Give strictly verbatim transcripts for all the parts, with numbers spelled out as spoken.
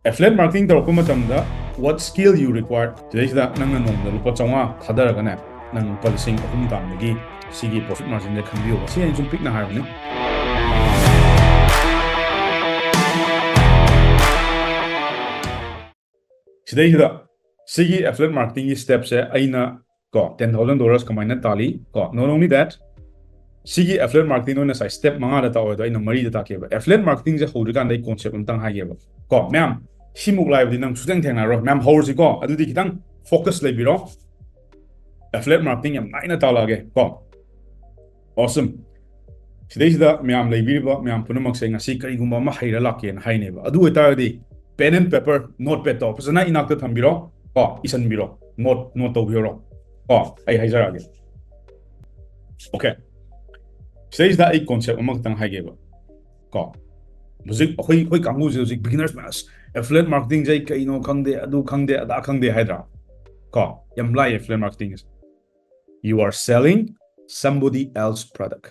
Affiliate marketing ꯇꯧꯔꯛꯄ ꯃꯇꯝꯗ what skill you require? ꯁꯤꯗꯩꯁꯤꯗ ꯅꯪꯅ ꯅꯣꯡꯃꯗ ꯂꯨꯄꯥ ꯆꯥꯝꯃꯉꯥ ꯊꯥꯗꯔꯒꯅꯦ, ꯅꯪ ꯂꯨꯄꯥ ꯂꯤꯁꯤꯡ ꯑꯍꯨꯝ ꯇꯥꯟꯕꯒꯤ ꯁꯤꯒꯤ profit margin ꯁꯦ ꯈꯟꯕꯤꯌꯣꯕ꯫ ꯁꯤ ꯑꯩꯅ ꯁꯨꯝ ꯄꯤꯛꯅ ꯍꯥꯏꯕꯅꯤ꯫ ꯁꯤꯗꯩꯁꯤꯗ ꯁꯤꯒꯤ affiliate marketing ꯒꯤ step ꯁꯦ ꯑꯩꯅ ꯀꯣ ten thousand dollars ꯀꯃꯥꯏꯅ ꯇꯥꯜꯂꯤ ꯀꯣ, not only that, ꯁꯤꯒꯤ affiliate marketing ꯗ ꯑꯣꯏꯅ ꯉꯁꯥꯏ step ꯃꯉꯥꯗ ꯇꯥꯛꯑꯣꯏꯗꯣ ꯑꯩꯅ ꯃꯔꯤꯗ ꯇꯥꯛꯀꯦꯕ꯫ Affiliate marketing ꯁꯦ ꯍꯧꯗ꯭ꯔꯤꯀꯥꯟꯗ ꯑꯩ concept ꯑꯝꯇꯪ ꯍꯥꯏꯒꯦꯕ ꯀꯣ꯫ ꯃꯌꯥꯝ ꯁꯤꯃꯨꯛ ꯂꯥꯏꯕꯗꯤ ꯅꯪ ꯁꯨꯊꯦꯡ ꯊꯦꯡꯅꯔꯣꯏ꯫ ꯃꯌꯥꯝ ꯍꯧꯔꯁꯤꯀꯣ, ꯑꯗꯨꯗꯤ ꯈꯤꯇꯪ focus ꯂꯩꯕꯤꯔꯣ꯫ Affiliate marketing ꯌꯥꯝ ꯂꯥꯏꯅ ꯇꯥꯜꯂꯛꯑꯒꯦ ꯀꯣ꯫ Awesome. ꯁꯤꯗꯩꯁꯤꯗ ꯃꯌꯥꯝ ꯂꯩꯕꯤꯔꯤꯕ ꯃꯌꯥꯝ ꯄꯨꯝꯅꯃꯛꯁꯦ ꯉꯁꯤ ꯀꯔꯤꯒꯨꯝꯕ ꯑꯃ ꯍꯩꯔ ꯂꯥꯛꯀꯦꯅ ꯍꯥꯏꯅꯦꯕ꯫ ꯑꯗꯨ ꯑꯣꯏꯇꯥꯔꯒꯗꯤ pen and paper, notepad ꯇꯣ ꯐꯖꯅ ꯏꯅꯥꯛꯇ ꯊꯝꯕꯤꯔꯣ ꯀꯣ, ꯏꯁꯟꯕꯤꯔꯣ, note, note ꯇꯧꯕꯤꯔꯣ ꯀꯣ꯫ ꯑꯩ ꯍꯥꯏꯖꯔꯛꯑꯒꯦ꯫ Okay, ꯁꯤꯗꯩꯁꯤꯗ ꯑꯩ concept ꯑꯃꯈꯛꯇꯪ ꯍꯥꯏꯒꯦꯕ ꯀꯣ꯫ ꯍꯧꯖꯤꯛ ꯑꯩꯈꯣꯏ, ꯑꯩꯈꯣꯏ ꯀꯥꯡꯕꯨꯁꯦ ꯍꯧꯖꯤꯛ beginners ꯃꯌꯥꯝ, "Affiliate marketing ꯁꯦ ꯑꯩ ꯀꯩꯅꯣ ꯈꯪꯗꯦ, ꯑꯗꯨ ꯈꯪꯗꯦ, ꯑꯗꯥ ꯈꯪꯗꯦ" ꯍꯥꯏꯗ꯭ꯔꯥ ꯀꯣ꯫ ꯌꯥꯝ ꯂꯥꯏ affiliate marketing say. You are selling somebody else product.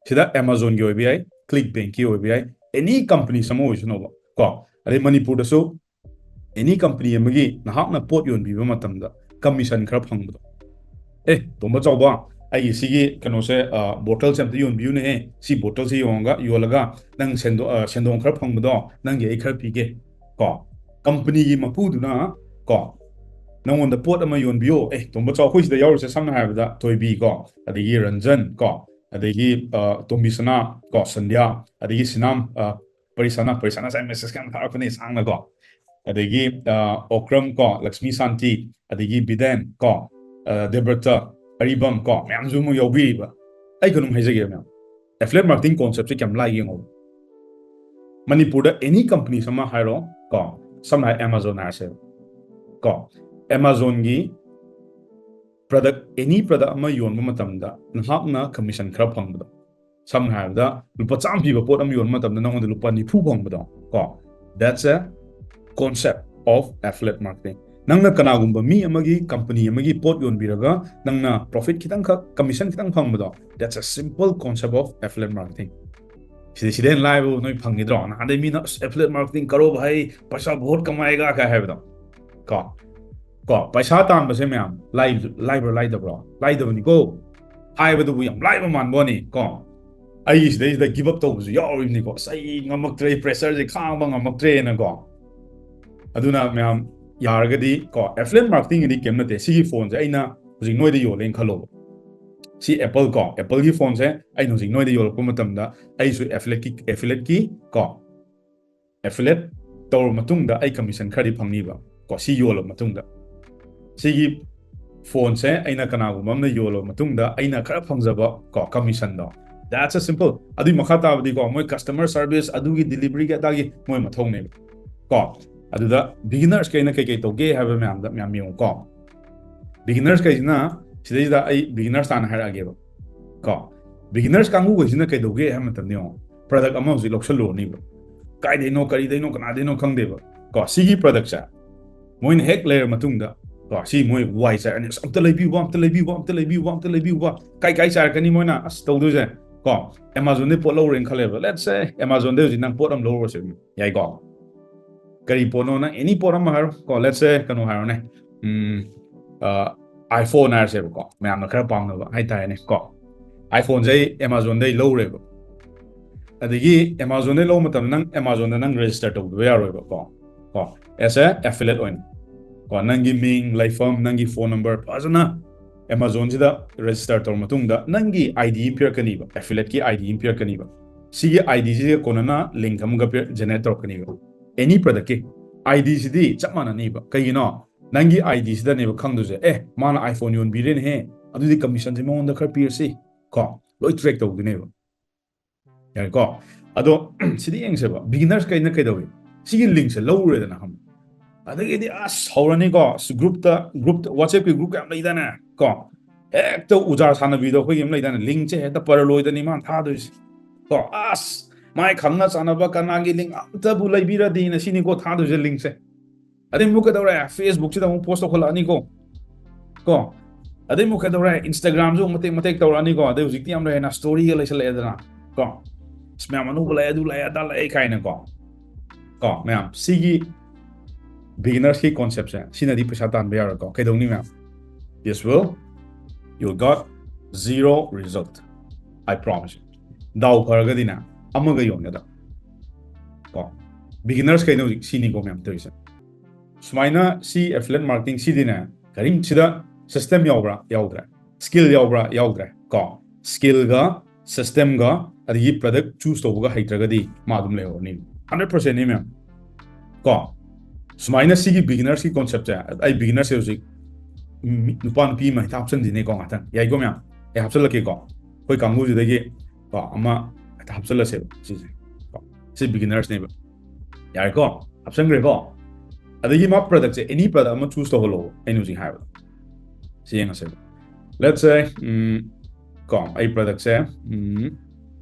ꯁꯤꯗ Amazon ꯒꯤ ꯑꯣꯏꯕ ꯌꯥꯏ, ClickBank ꯀꯤ ꯑꯣꯏꯕ ꯌꯥꯏ, any companies ꯑꯃ ꯑꯣꯏꯁꯅꯨꯕ ꯀꯣ꯫ ꯑꯗꯩ ꯃꯅꯤꯄꯨꯔꯗꯁꯨ any company ꯑꯃꯒꯤ ꯅꯍꯥꯛꯅ ꯄꯣꯠ ꯌꯣꯟꯕꯤꯕ ꯃꯇꯝꯗ commission ꯈꯔ ꯐꯪꯕꯗꯣ꯫ "ꯑꯦ, ꯇꯣꯝꯕ ꯆꯥꯎꯕ, ꯑꯩꯒꯤ ꯁꯤꯒꯤ ꯀꯩꯅꯣꯁꯦ, bottle ꯁꯦ ꯑꯝꯇ ꯌꯣꯟꯕꯤꯌꯨꯅꯦꯍꯦ, ꯁꯤ bottle ꯁꯦ ꯌꯣꯟꯉꯒ, ꯌꯣꯜꯂꯒ ꯅꯪ ꯁꯦꯟꯗꯣ-, ꯑ, ꯁꯦꯟꯗꯣꯡ ꯈꯔ ꯐꯪꯕꯗꯣ ꯅꯪꯒꯤ ꯑꯩ ꯈꯔ ꯄꯤꯒꯦ" ꯀꯣ꯫ Company ꯒꯤ ꯃꯄꯨꯗꯨꯅ ꯀꯣ ꯅꯪꯉꯣꯟꯗ ꯄꯣꯠ ꯑꯃ ꯌꯣꯟꯕꯤꯌꯣ꯫ "ꯑꯦ, ꯇꯣꯝꯕ ꯆꯥꯎ, ꯑꯩꯈꯣꯏ ꯁꯤꯗ ꯌꯥꯎꯔꯤꯁꯦ ꯁꯝꯅ ꯍꯥꯏꯔꯕꯗ ꯊꯣꯏꯕꯤ ꯀꯣ, ꯑꯗꯒꯤ ꯔꯟꯖꯟ ꯀꯣ, ꯑꯗꯒꯤ, ꯑ, ꯇꯣꯝꯕꯤꯁꯅꯥ ꯀꯣ, ꯁꯟꯙ꯭ꯌꯥ, ꯑꯗꯒꯤ ꯁꯤꯅꯥꯝ, ꯑ, ꯄꯔꯤꯁꯅꯥ, ꯄꯔꯤꯁꯅꯥꯁꯦ message ꯌꯥꯝ ꯊꯥꯔꯛꯄꯅꯦ ꯁꯥꯡꯅ ꯀꯣ, ꯑꯗꯒꯤ, ꯑ, ꯑꯣꯀ꯭ꯔꯝ ꯀꯣ, ꯂꯛꯁꯃꯤ ꯁꯥꯟꯇꯤ, ꯑꯗꯒꯤ ꯕꯤꯗꯦꯟ ꯀꯣ, ꯑ, ꯗꯦꯕ꯭ꯔꯇ, ꯑꯔꯤꯕꯝ ꯀꯣ, ꯃꯌꯥꯝꯁꯨ ꯑꯃꯨꯛ ꯌꯥꯎꯕꯤꯔꯤꯕ꯫ ꯑꯩ ꯀꯩꯅꯣꯝ ꯍꯥꯏꯖꯒꯦ ꯃꯌꯥꯝ, affiliate marketing concept ꯁꯦ ꯀꯌꯥꯝ ꯂꯥꯏ ꯌꯦꯡꯉꯣ꯫ ꯃꯅꯤꯄꯨꯔꯗ any companies ꯑꯃ ꯍꯥꯏꯔꯣ ꯀꯣ, ꯁꯝꯅ ꯍꯥꯏ Amazon ꯍꯥꯏꯔꯁꯦꯕ ꯀꯣ꯫ Amazon ꯒꯤ product, any product ꯑꯃ ꯌꯣꯟꯕ ꯃꯇꯝꯗ ꯅꯍꯥꯛꯅ commission ꯈꯔ ꯐꯪꯕꯗꯣ, ꯁꯝꯅ ꯍꯥꯏꯔꯕꯗ ꯂꯨꯄꯥ ꯆꯥꯝꯃ ꯄꯤꯕ ꯄꯣꯠ ꯑꯃ ꯌꯣꯟꯕ ꯃꯇꯝꯗ ꯅꯉꯣꯟꯗ ꯂꯨꯄꯥ ꯅꯤꯐꯨ ꯐꯪꯕꯗꯣ ꯀꯣ, that's a concept of affiliate marketing. ꯅꯪꯅ ꯀꯅꯥꯒꯨꯝꯕ ꯃꯤ ꯑꯃꯒꯤ, company ꯑꯃꯒꯤ ꯄꯣꯠ ꯌꯣꯟꯕꯤꯔꯒ ꯅꯪꯅ profit ꯈꯤꯇꯪꯈꯛ, commission ꯈꯤꯇꯪ ꯐꯪꯕꯗꯣ, that's a simple concept of affiliate marketing. ꯁꯤꯗꯩ ꯁꯤꯗꯩ ꯍꯦꯟꯅ ꯂꯥꯏꯕ ꯅꯣꯏ ꯐꯪꯈꯤꯗ꯭ꯔꯣ? ꯅꯍꯥꯟꯗꯩ ꯃꯤꯅ "ꯑꯁ, affiliate marketing ꯀꯔꯣ ꯚꯥꯏ, ꯄꯩꯁꯥ ꯕꯍꯨꯠ ꯀꯃꯥꯏꯒ" ꯀꯥꯏ ꯍꯥꯏꯕꯗꯣ꯫ ꯀꯣ ꯀꯣ ꯄꯩꯁꯥ ꯇꯥꯟꯕꯁꯦ ꯃꯌꯥꯝ ꯂꯥꯏ-, ꯂꯥꯏꯕ꯭ꯔꯥ ꯂꯥꯏꯗꯕ꯭ꯔꯣ? ꯂꯥꯏꯗꯕꯅꯤꯀꯣ꯫ ꯍꯥꯏꯕꯗꯨꯕꯨ ꯌꯥꯝ ꯂꯥꯏꯕ ꯃꯥꯟꯕ ꯋꯥꯅꯤ꯫ ꯀꯣ ꯑꯩꯒꯤ ꯁꯤꯗꯩꯁꯤꯗ give up ꯇꯧꯕꯁꯨ ꯌꯥꯎꯔꯤꯕꯅꯤꯀꯣ꯫ "ꯑꯁ, ꯑꯩ ꯉꯝꯃꯛꯇ꯭ꯔꯦ, pressureꯁꯦ ꯈꯥꯡꯕ ꯉꯝꯃꯛꯇ꯭ꯔꯦꯅꯀꯣ"꯫ ꯑꯗꯨꯅ ꯃꯌꯥꯝ ꯌꯥꯔꯒꯗꯤ ꯀꯣ, affiliate marketingꯒꯤꯗꯤ ꯀꯩꯝ ꯅꯠꯇꯦ꯫ ꯁꯤꯒꯤ phoneꯁꯦ ꯑꯩꯅ ꯍꯧꯖꯤꯛ ꯅꯣꯏꯗ ꯌꯣꯜꯂꯦꯅ ꯈꯜꯂꯣꯕ꯫ ꯁꯤ Apple ꯀꯣ, Appleꯒꯤ phoneꯁꯦ ꯑꯩꯅ ꯍꯧꯖꯤꯛ ꯅꯣꯏꯗ ꯌꯣꯜꯂꯛꯄ ꯃꯇꯝꯗ ꯑꯩꯁꯨ affiliateꯀꯤ, affiliateꯀꯤ ꯀꯣ, affiliate ꯇꯧꯔ ꯃꯇꯨꯡꯗ ꯑꯩ commission ꯈꯔꯗꯤ ꯐꯪꯅꯤꯕ ꯀꯣ, ꯁꯤ ꯌꯣꯜꯂ ꯃꯇꯨꯡꯗ꯫ ꯁꯤꯒꯤ phoneꯁꯦ ꯑꯩꯅ ꯀꯅꯥꯒꯨꯝꯕ ꯑꯃꯅ ꯌꯣꯜꯂ ꯃꯇꯨꯡꯗ ꯑꯩꯅ ꯈꯔ ꯐꯪꯖꯕ ꯀꯣ, commissionꯗꯣ꯫ That's a simple꯫ ꯑꯗꯨꯏ ꯃꯈꯥ ꯇꯥꯕꯗꯤ ꯀꯣ, ꯃꯣꯏ customer service ꯑꯗꯨꯒꯤ deliveryꯒꯤ ꯑꯗꯥꯒꯤ ꯃꯣꯏ ꯃꯊꯧꯅꯦꯕ ꯀꯣ꯫ ꯑꯗꯨꯗ beginnersꯈꯩꯅ ꯀꯩꯀꯩ ꯇꯧꯒꯦ ꯍꯥꯏꯕ ꯃꯌꯥꯝꯗ ꯃꯌꯥꯝ ꯌꯦꯡꯉꯨꯀꯣ꯫ Beginnersꯈꯩꯁꯤꯅ, ꯁꯤꯗꯩꯁꯤꯗ ꯑꯩ beginners ꯇꯥꯟꯅ ꯍꯥꯏꯔꯛꯑꯒꯦꯕ ꯀꯣ꯫ Beginners ꯀꯥꯡꯕꯨꯈꯩꯁꯤꯅ ꯀꯩꯗꯧꯒꯦ ꯍꯥꯏꯕ ꯃꯇꯝꯗ ꯌꯦꯡꯉꯣ, product ꯑꯃ ꯍꯧꯖꯤꯛ ꯂꯧꯁꯜꯂꯨꯔꯅꯤꯕ꯫ ꯀꯥꯏꯗꯩꯅꯣ, ꯀꯔꯤꯗꯩꯅꯣ, ꯀꯅꯥꯗꯩꯅꯣ ꯈꯪꯗꯦꯕ ꯀꯣ꯫ ꯁꯤꯒꯤ productꯁꯦ ꯃꯣꯏꯅ ꯍꯦꯛ ꯂꯩꯔ ꯃꯇꯨꯡꯗ ꯀꯣ, ꯁꯤ ꯃꯣꯏ ꯋꯥꯏ ꯆꯥꯏꯔꯅꯤ꯫ "ꯑꯁ, ꯑꯝꯇ ꯂꯩꯕꯤꯌꯨꯕ, ꯑꯝꯇ ꯂꯩꯕꯤꯌꯨꯕ, ꯑꯝꯇ ꯂꯩꯕꯤꯌꯨꯕ, ꯑꯝꯇ ꯂꯩꯕꯤꯌꯨꯕ", ꯀꯥꯏ ꯀꯥꯏ ꯆꯥꯏꯔꯛꯀꯅꯤ ꯃꯣꯏꯅ? ꯑꯁ, ꯇꯧꯗꯣꯏꯁꯦ ꯀꯣ, Amazonꯗꯩ ꯄꯣꯠ ꯂꯧꯔꯦꯅ ꯈꯜꯂꯦꯕ꯫ Let's say Amazonꯗꯩ ꯍꯧꯖꯤꯛ ꯅꯪ ꯄꯣꯠ ꯑꯃ ꯂꯧꯔꯨꯔꯁꯦ, ꯌꯥꯏꯀꯣ? ꯀꯔꯤ ꯄꯣꯠꯅꯣ? ꯅꯪ any ꯄꯣꯠ ꯑꯃ ꯍꯥꯏꯔꯣ ꯀꯣ, let's say ꯀꯩꯅꯣ ꯍꯥꯏꯔꯣꯅꯦ, ꯎꯝ, ꯑ, iPhone ꯍꯥꯏꯔꯁꯦꯕꯀꯣ, ꯃꯌꯥꯝꯅ ꯈꯔ ꯄꯥꯝꯅꯕ ꯍꯥꯏꯇꯥꯔꯦꯅꯦ ꯀꯣ꯫ iPhoneꯁꯦ ꯑꯩ Amazonꯗꯩ ꯂꯧꯔꯦꯕ, ꯑꯗꯒꯤ Amazonꯗꯩ ꯂꯧꯕ ꯃꯇꯝꯗ ꯅꯪ Amazonꯗ ꯅꯪ register ꯇꯧꯗꯕ ꯌꯥꯔꯣꯏꯕ ꯀꯣ, ꯀꯣ, as a affiliate ꯑꯣꯏꯅ ꯀꯣ, ꯅꯪꯒꯤ ꯃꯤꯡ, ꯂꯩꯐꯝ, ꯅꯪꯒꯤ phone number ꯐꯖꯅ Amazonꯁꯤꯗ register ꯇꯧꯔ ꯃꯇꯨꯡꯗ ꯅꯪꯒꯤ ID ꯑꯃ ꯄꯤꯔꯛꯀꯅꯤꯕ, affiliateꯀꯤ ID ꯑꯃ ꯄꯤꯔꯛꯀꯅꯤꯕ꯫ ꯁꯤꯒꯤ IDꯁꯤꯒ ꯀꯣꯟꯅꯅ link ꯑꯃꯒ ꯄꯤꯔ-, generate ꯇꯧꯔꯛꯀꯅꯤꯕ꯫ Any productꯀꯤ IDꯁꯤꯗꯤ ꯆꯞ ꯃꯥꯟꯅꯅꯤꯕ꯫ ꯀꯩꯒꯤꯅꯣ? ꯅꯪꯒꯤ IDꯁꯤꯗꯅꯦꯕ ꯈꯪꯗꯣꯏꯁꯦ, "ꯑꯦ, ꯃꯥꯅ iPhone ꯌꯣꯟꯕꯤꯔꯦꯅꯦꯍꯦ, ꯑꯗꯨꯗꯤ commissionꯁꯦ ꯃꯉꯣꯟꯗ ꯈꯔ ꯄꯤꯔꯁꯤ" ꯀꯣ, ꯂꯣꯏ track ꯇꯧꯗꯣꯏꯅꯦꯕ꯫ ꯌꯥꯔꯦꯀꯣ? ꯑꯗꯣ ꯁꯤꯗꯤ ꯌꯦꯡꯁꯦꯕ, beginnersꯈꯩꯅ ꯀꯩꯗꯧꯏ? ꯁꯤꯒꯤ linkꯁꯦ ꯂꯧꯔꯨꯔꯦꯗꯅ, ꯈꯪꯕ꯭ꯔꯥ? ꯑꯗꯒꯤꯗꯤ ꯑꯁ ꯍꯧꯔꯅꯤꯀꯣ, ꯑꯁ groupꯇ, groupꯇ, WhatsAppꯀꯤ group ꯌꯥꯝ ꯂꯩꯗꯥꯅꯦ ꯀꯣ, ꯍꯦꯛꯇ ꯎꯖꯥꯔ ꯁꯥꯟꯅꯕꯤꯗꯣ, ꯑꯩꯈꯣꯏꯒꯤ ꯑꯃ ꯂꯩꯗꯥꯅꯦ, linkꯁꯦ ꯍꯦꯛꯇ ꯄꯔꯂꯣꯏꯗꯅꯤ ꯃꯥꯅ ꯊꯥꯗꯣꯏꯁꯦ ꯀꯣ꯫ "ꯑꯁ, ꯃꯥꯏ ꯈꯪꯅ ꯆꯥꯟꯅꯕ ꯀꯅꯥꯒꯤ link ꯑꯝꯇꯕꯨ ꯂꯩꯕꯤꯔꯗꯤꯅ" ꯁꯤꯅꯤꯀꯣ ꯊꯥꯗꯣꯏꯁꯦ linkꯁꯦ꯫ ꯑꯗꯩ ꯑꯃꯨꯛ ꯀꯩꯗꯧꯔꯦ? Facebookꯁꯤꯗ ꯑꯃꯨꯛ post ꯇꯧꯈꯠꯂꯛꯑꯅꯤꯀꯣ ꯀꯣ꯫ ꯑꯗꯩ ꯑꯃꯨꯛ ꯀꯩꯗꯧꯔꯦ? Instagramꯁꯨ ꯑꯃꯨꯛ ꯃꯇꯦꯛ ꯃꯇꯦꯛ ꯇꯧꯔꯛꯑꯅꯤꯀꯣ꯫ ꯑꯗꯩ ꯍꯧꯖꯤꯛꯇꯤ ꯌꯥꯝ ꯂꯩꯔꯦꯅ, storyꯒ ꯂꯩꯁꯜꯂꯛꯑꯦꯗꯅ ꯀꯣ꯫ ꯑꯁ, ꯃꯌꯥꯝ ꯑꯅꯧꯕ ꯂꯥꯛꯑꯦ, ꯑꯗꯨ ꯂꯥꯛꯑꯦ, ꯑꯗꯥ ꯂꯥꯛꯑꯦ ꯀꯥꯏꯅꯀꯣ꯫ ꯀꯣ ꯃꯌꯥꯝ, ꯁꯤꯒꯤ beginnerꯁꯀꯤ conceptꯁꯦ, ꯁꯤꯅꯗꯤ ꯄꯩꯁꯥ ꯇꯥꯟꯕ ꯌꯥꯔꯣꯏꯀꯣ꯫ ꯀꯩꯗꯧꯅꯤ ꯃꯌꯥꯝ? This will, you got zero result, I promise you. ꯗꯥꯎ ꯐꯔꯒꯗꯤꯅꯦ, ꯑꯃꯒ ꯌꯣꯟꯒꯗꯕ꯫ ꯀꯣ beginners ꯀꯩꯅꯣ ꯍꯧꯖꯤꯛ ꯁꯤꯅꯤꯀꯣ ꯃꯌꯥꯝ ꯇꯧꯔꯤꯁꯦ꯫ ꯁꯨꯃꯥꯏꯅ ꯁꯤ affiliate marketing ꯁꯤꯗꯤꯅꯦ, ꯀꯔꯤꯝ ꯁꯤꯗ system ꯌꯥꯎꯕ꯭ꯔꯥ? ꯌꯥꯎꯗ꯭ꯔꯦ꯫ Skill ꯌꯥꯎꯕ꯭ꯔꯥ? ꯌꯥꯎꯗ꯭ꯔꯦ꯫ ꯀꯣ skillꯒ systemꯒ ꯑꯗꯒꯤ product choose ꯇꯧꯕꯒ ꯍꯩꯇ꯭ꯔꯒꯗꯤ ꯃꯥ ꯑꯗꯨꯝ ꯂꯩꯍꯧꯔꯅꯤ꯫ Hundred percentꯅꯤ ꯃꯌꯥꯝ꯫ ꯀꯣ ꯁꯨꯃꯥꯏꯅ ꯁꯤꯒꯤ beginnersꯀꯤ conceptꯁꯦ, ꯑꯩ beginnersꯁꯦ ꯍꯧꯖꯤꯛ ꯃꯤ-, ꯅꯨꯄꯥ ꯅꯨꯄꯤ ꯑꯃ ꯍꯦꯛꯇ ꯍꯥꯞꯆꯤꯟꯁꯤꯅꯦꯀꯣ ꯉꯥꯛꯇꯪ꯫ ꯌꯥꯏꯀꯣ ꯃꯌꯥꯝ? ꯑꯩ ꯍꯥꯞꯆꯤꯜꯂꯛꯀꯦꯀꯣ꯫ ꯑꯩꯈꯣꯏ ꯀꯥꯡꯕꯨꯁꯤꯗꯒꯤ ꯀꯣ ꯑꯃ ꯍꯦꯛꯇ ꯍꯥꯞꯆꯤꯜꯂꯁꯦꯕ ꯁꯤꯁꯦ꯫ ꯀꯣ ꯁꯤ beginnersꯅꯦꯕ꯫ ꯌꯥꯔꯦꯀꯣ? ꯍꯥꯞꯆꯤꯟꯈ꯭ꯔꯦꯀꯣ? ꯑꯗꯒꯤ ꯃꯥ productꯁꯦ, any product ꯑꯃ choose ꯇꯧꯍꯜꯂꯣ, ꯑꯩꯅ ꯍꯧꯖꯤꯛ ꯍꯥꯏꯕꯗꯣ꯫ ꯁꯤ ꯌꯦꯡꯉꯁꯦꯕ꯫ Let's say, ꯎꯝ, ꯀꯣ ꯑꯩ productꯁꯦ, ꯎꯝ,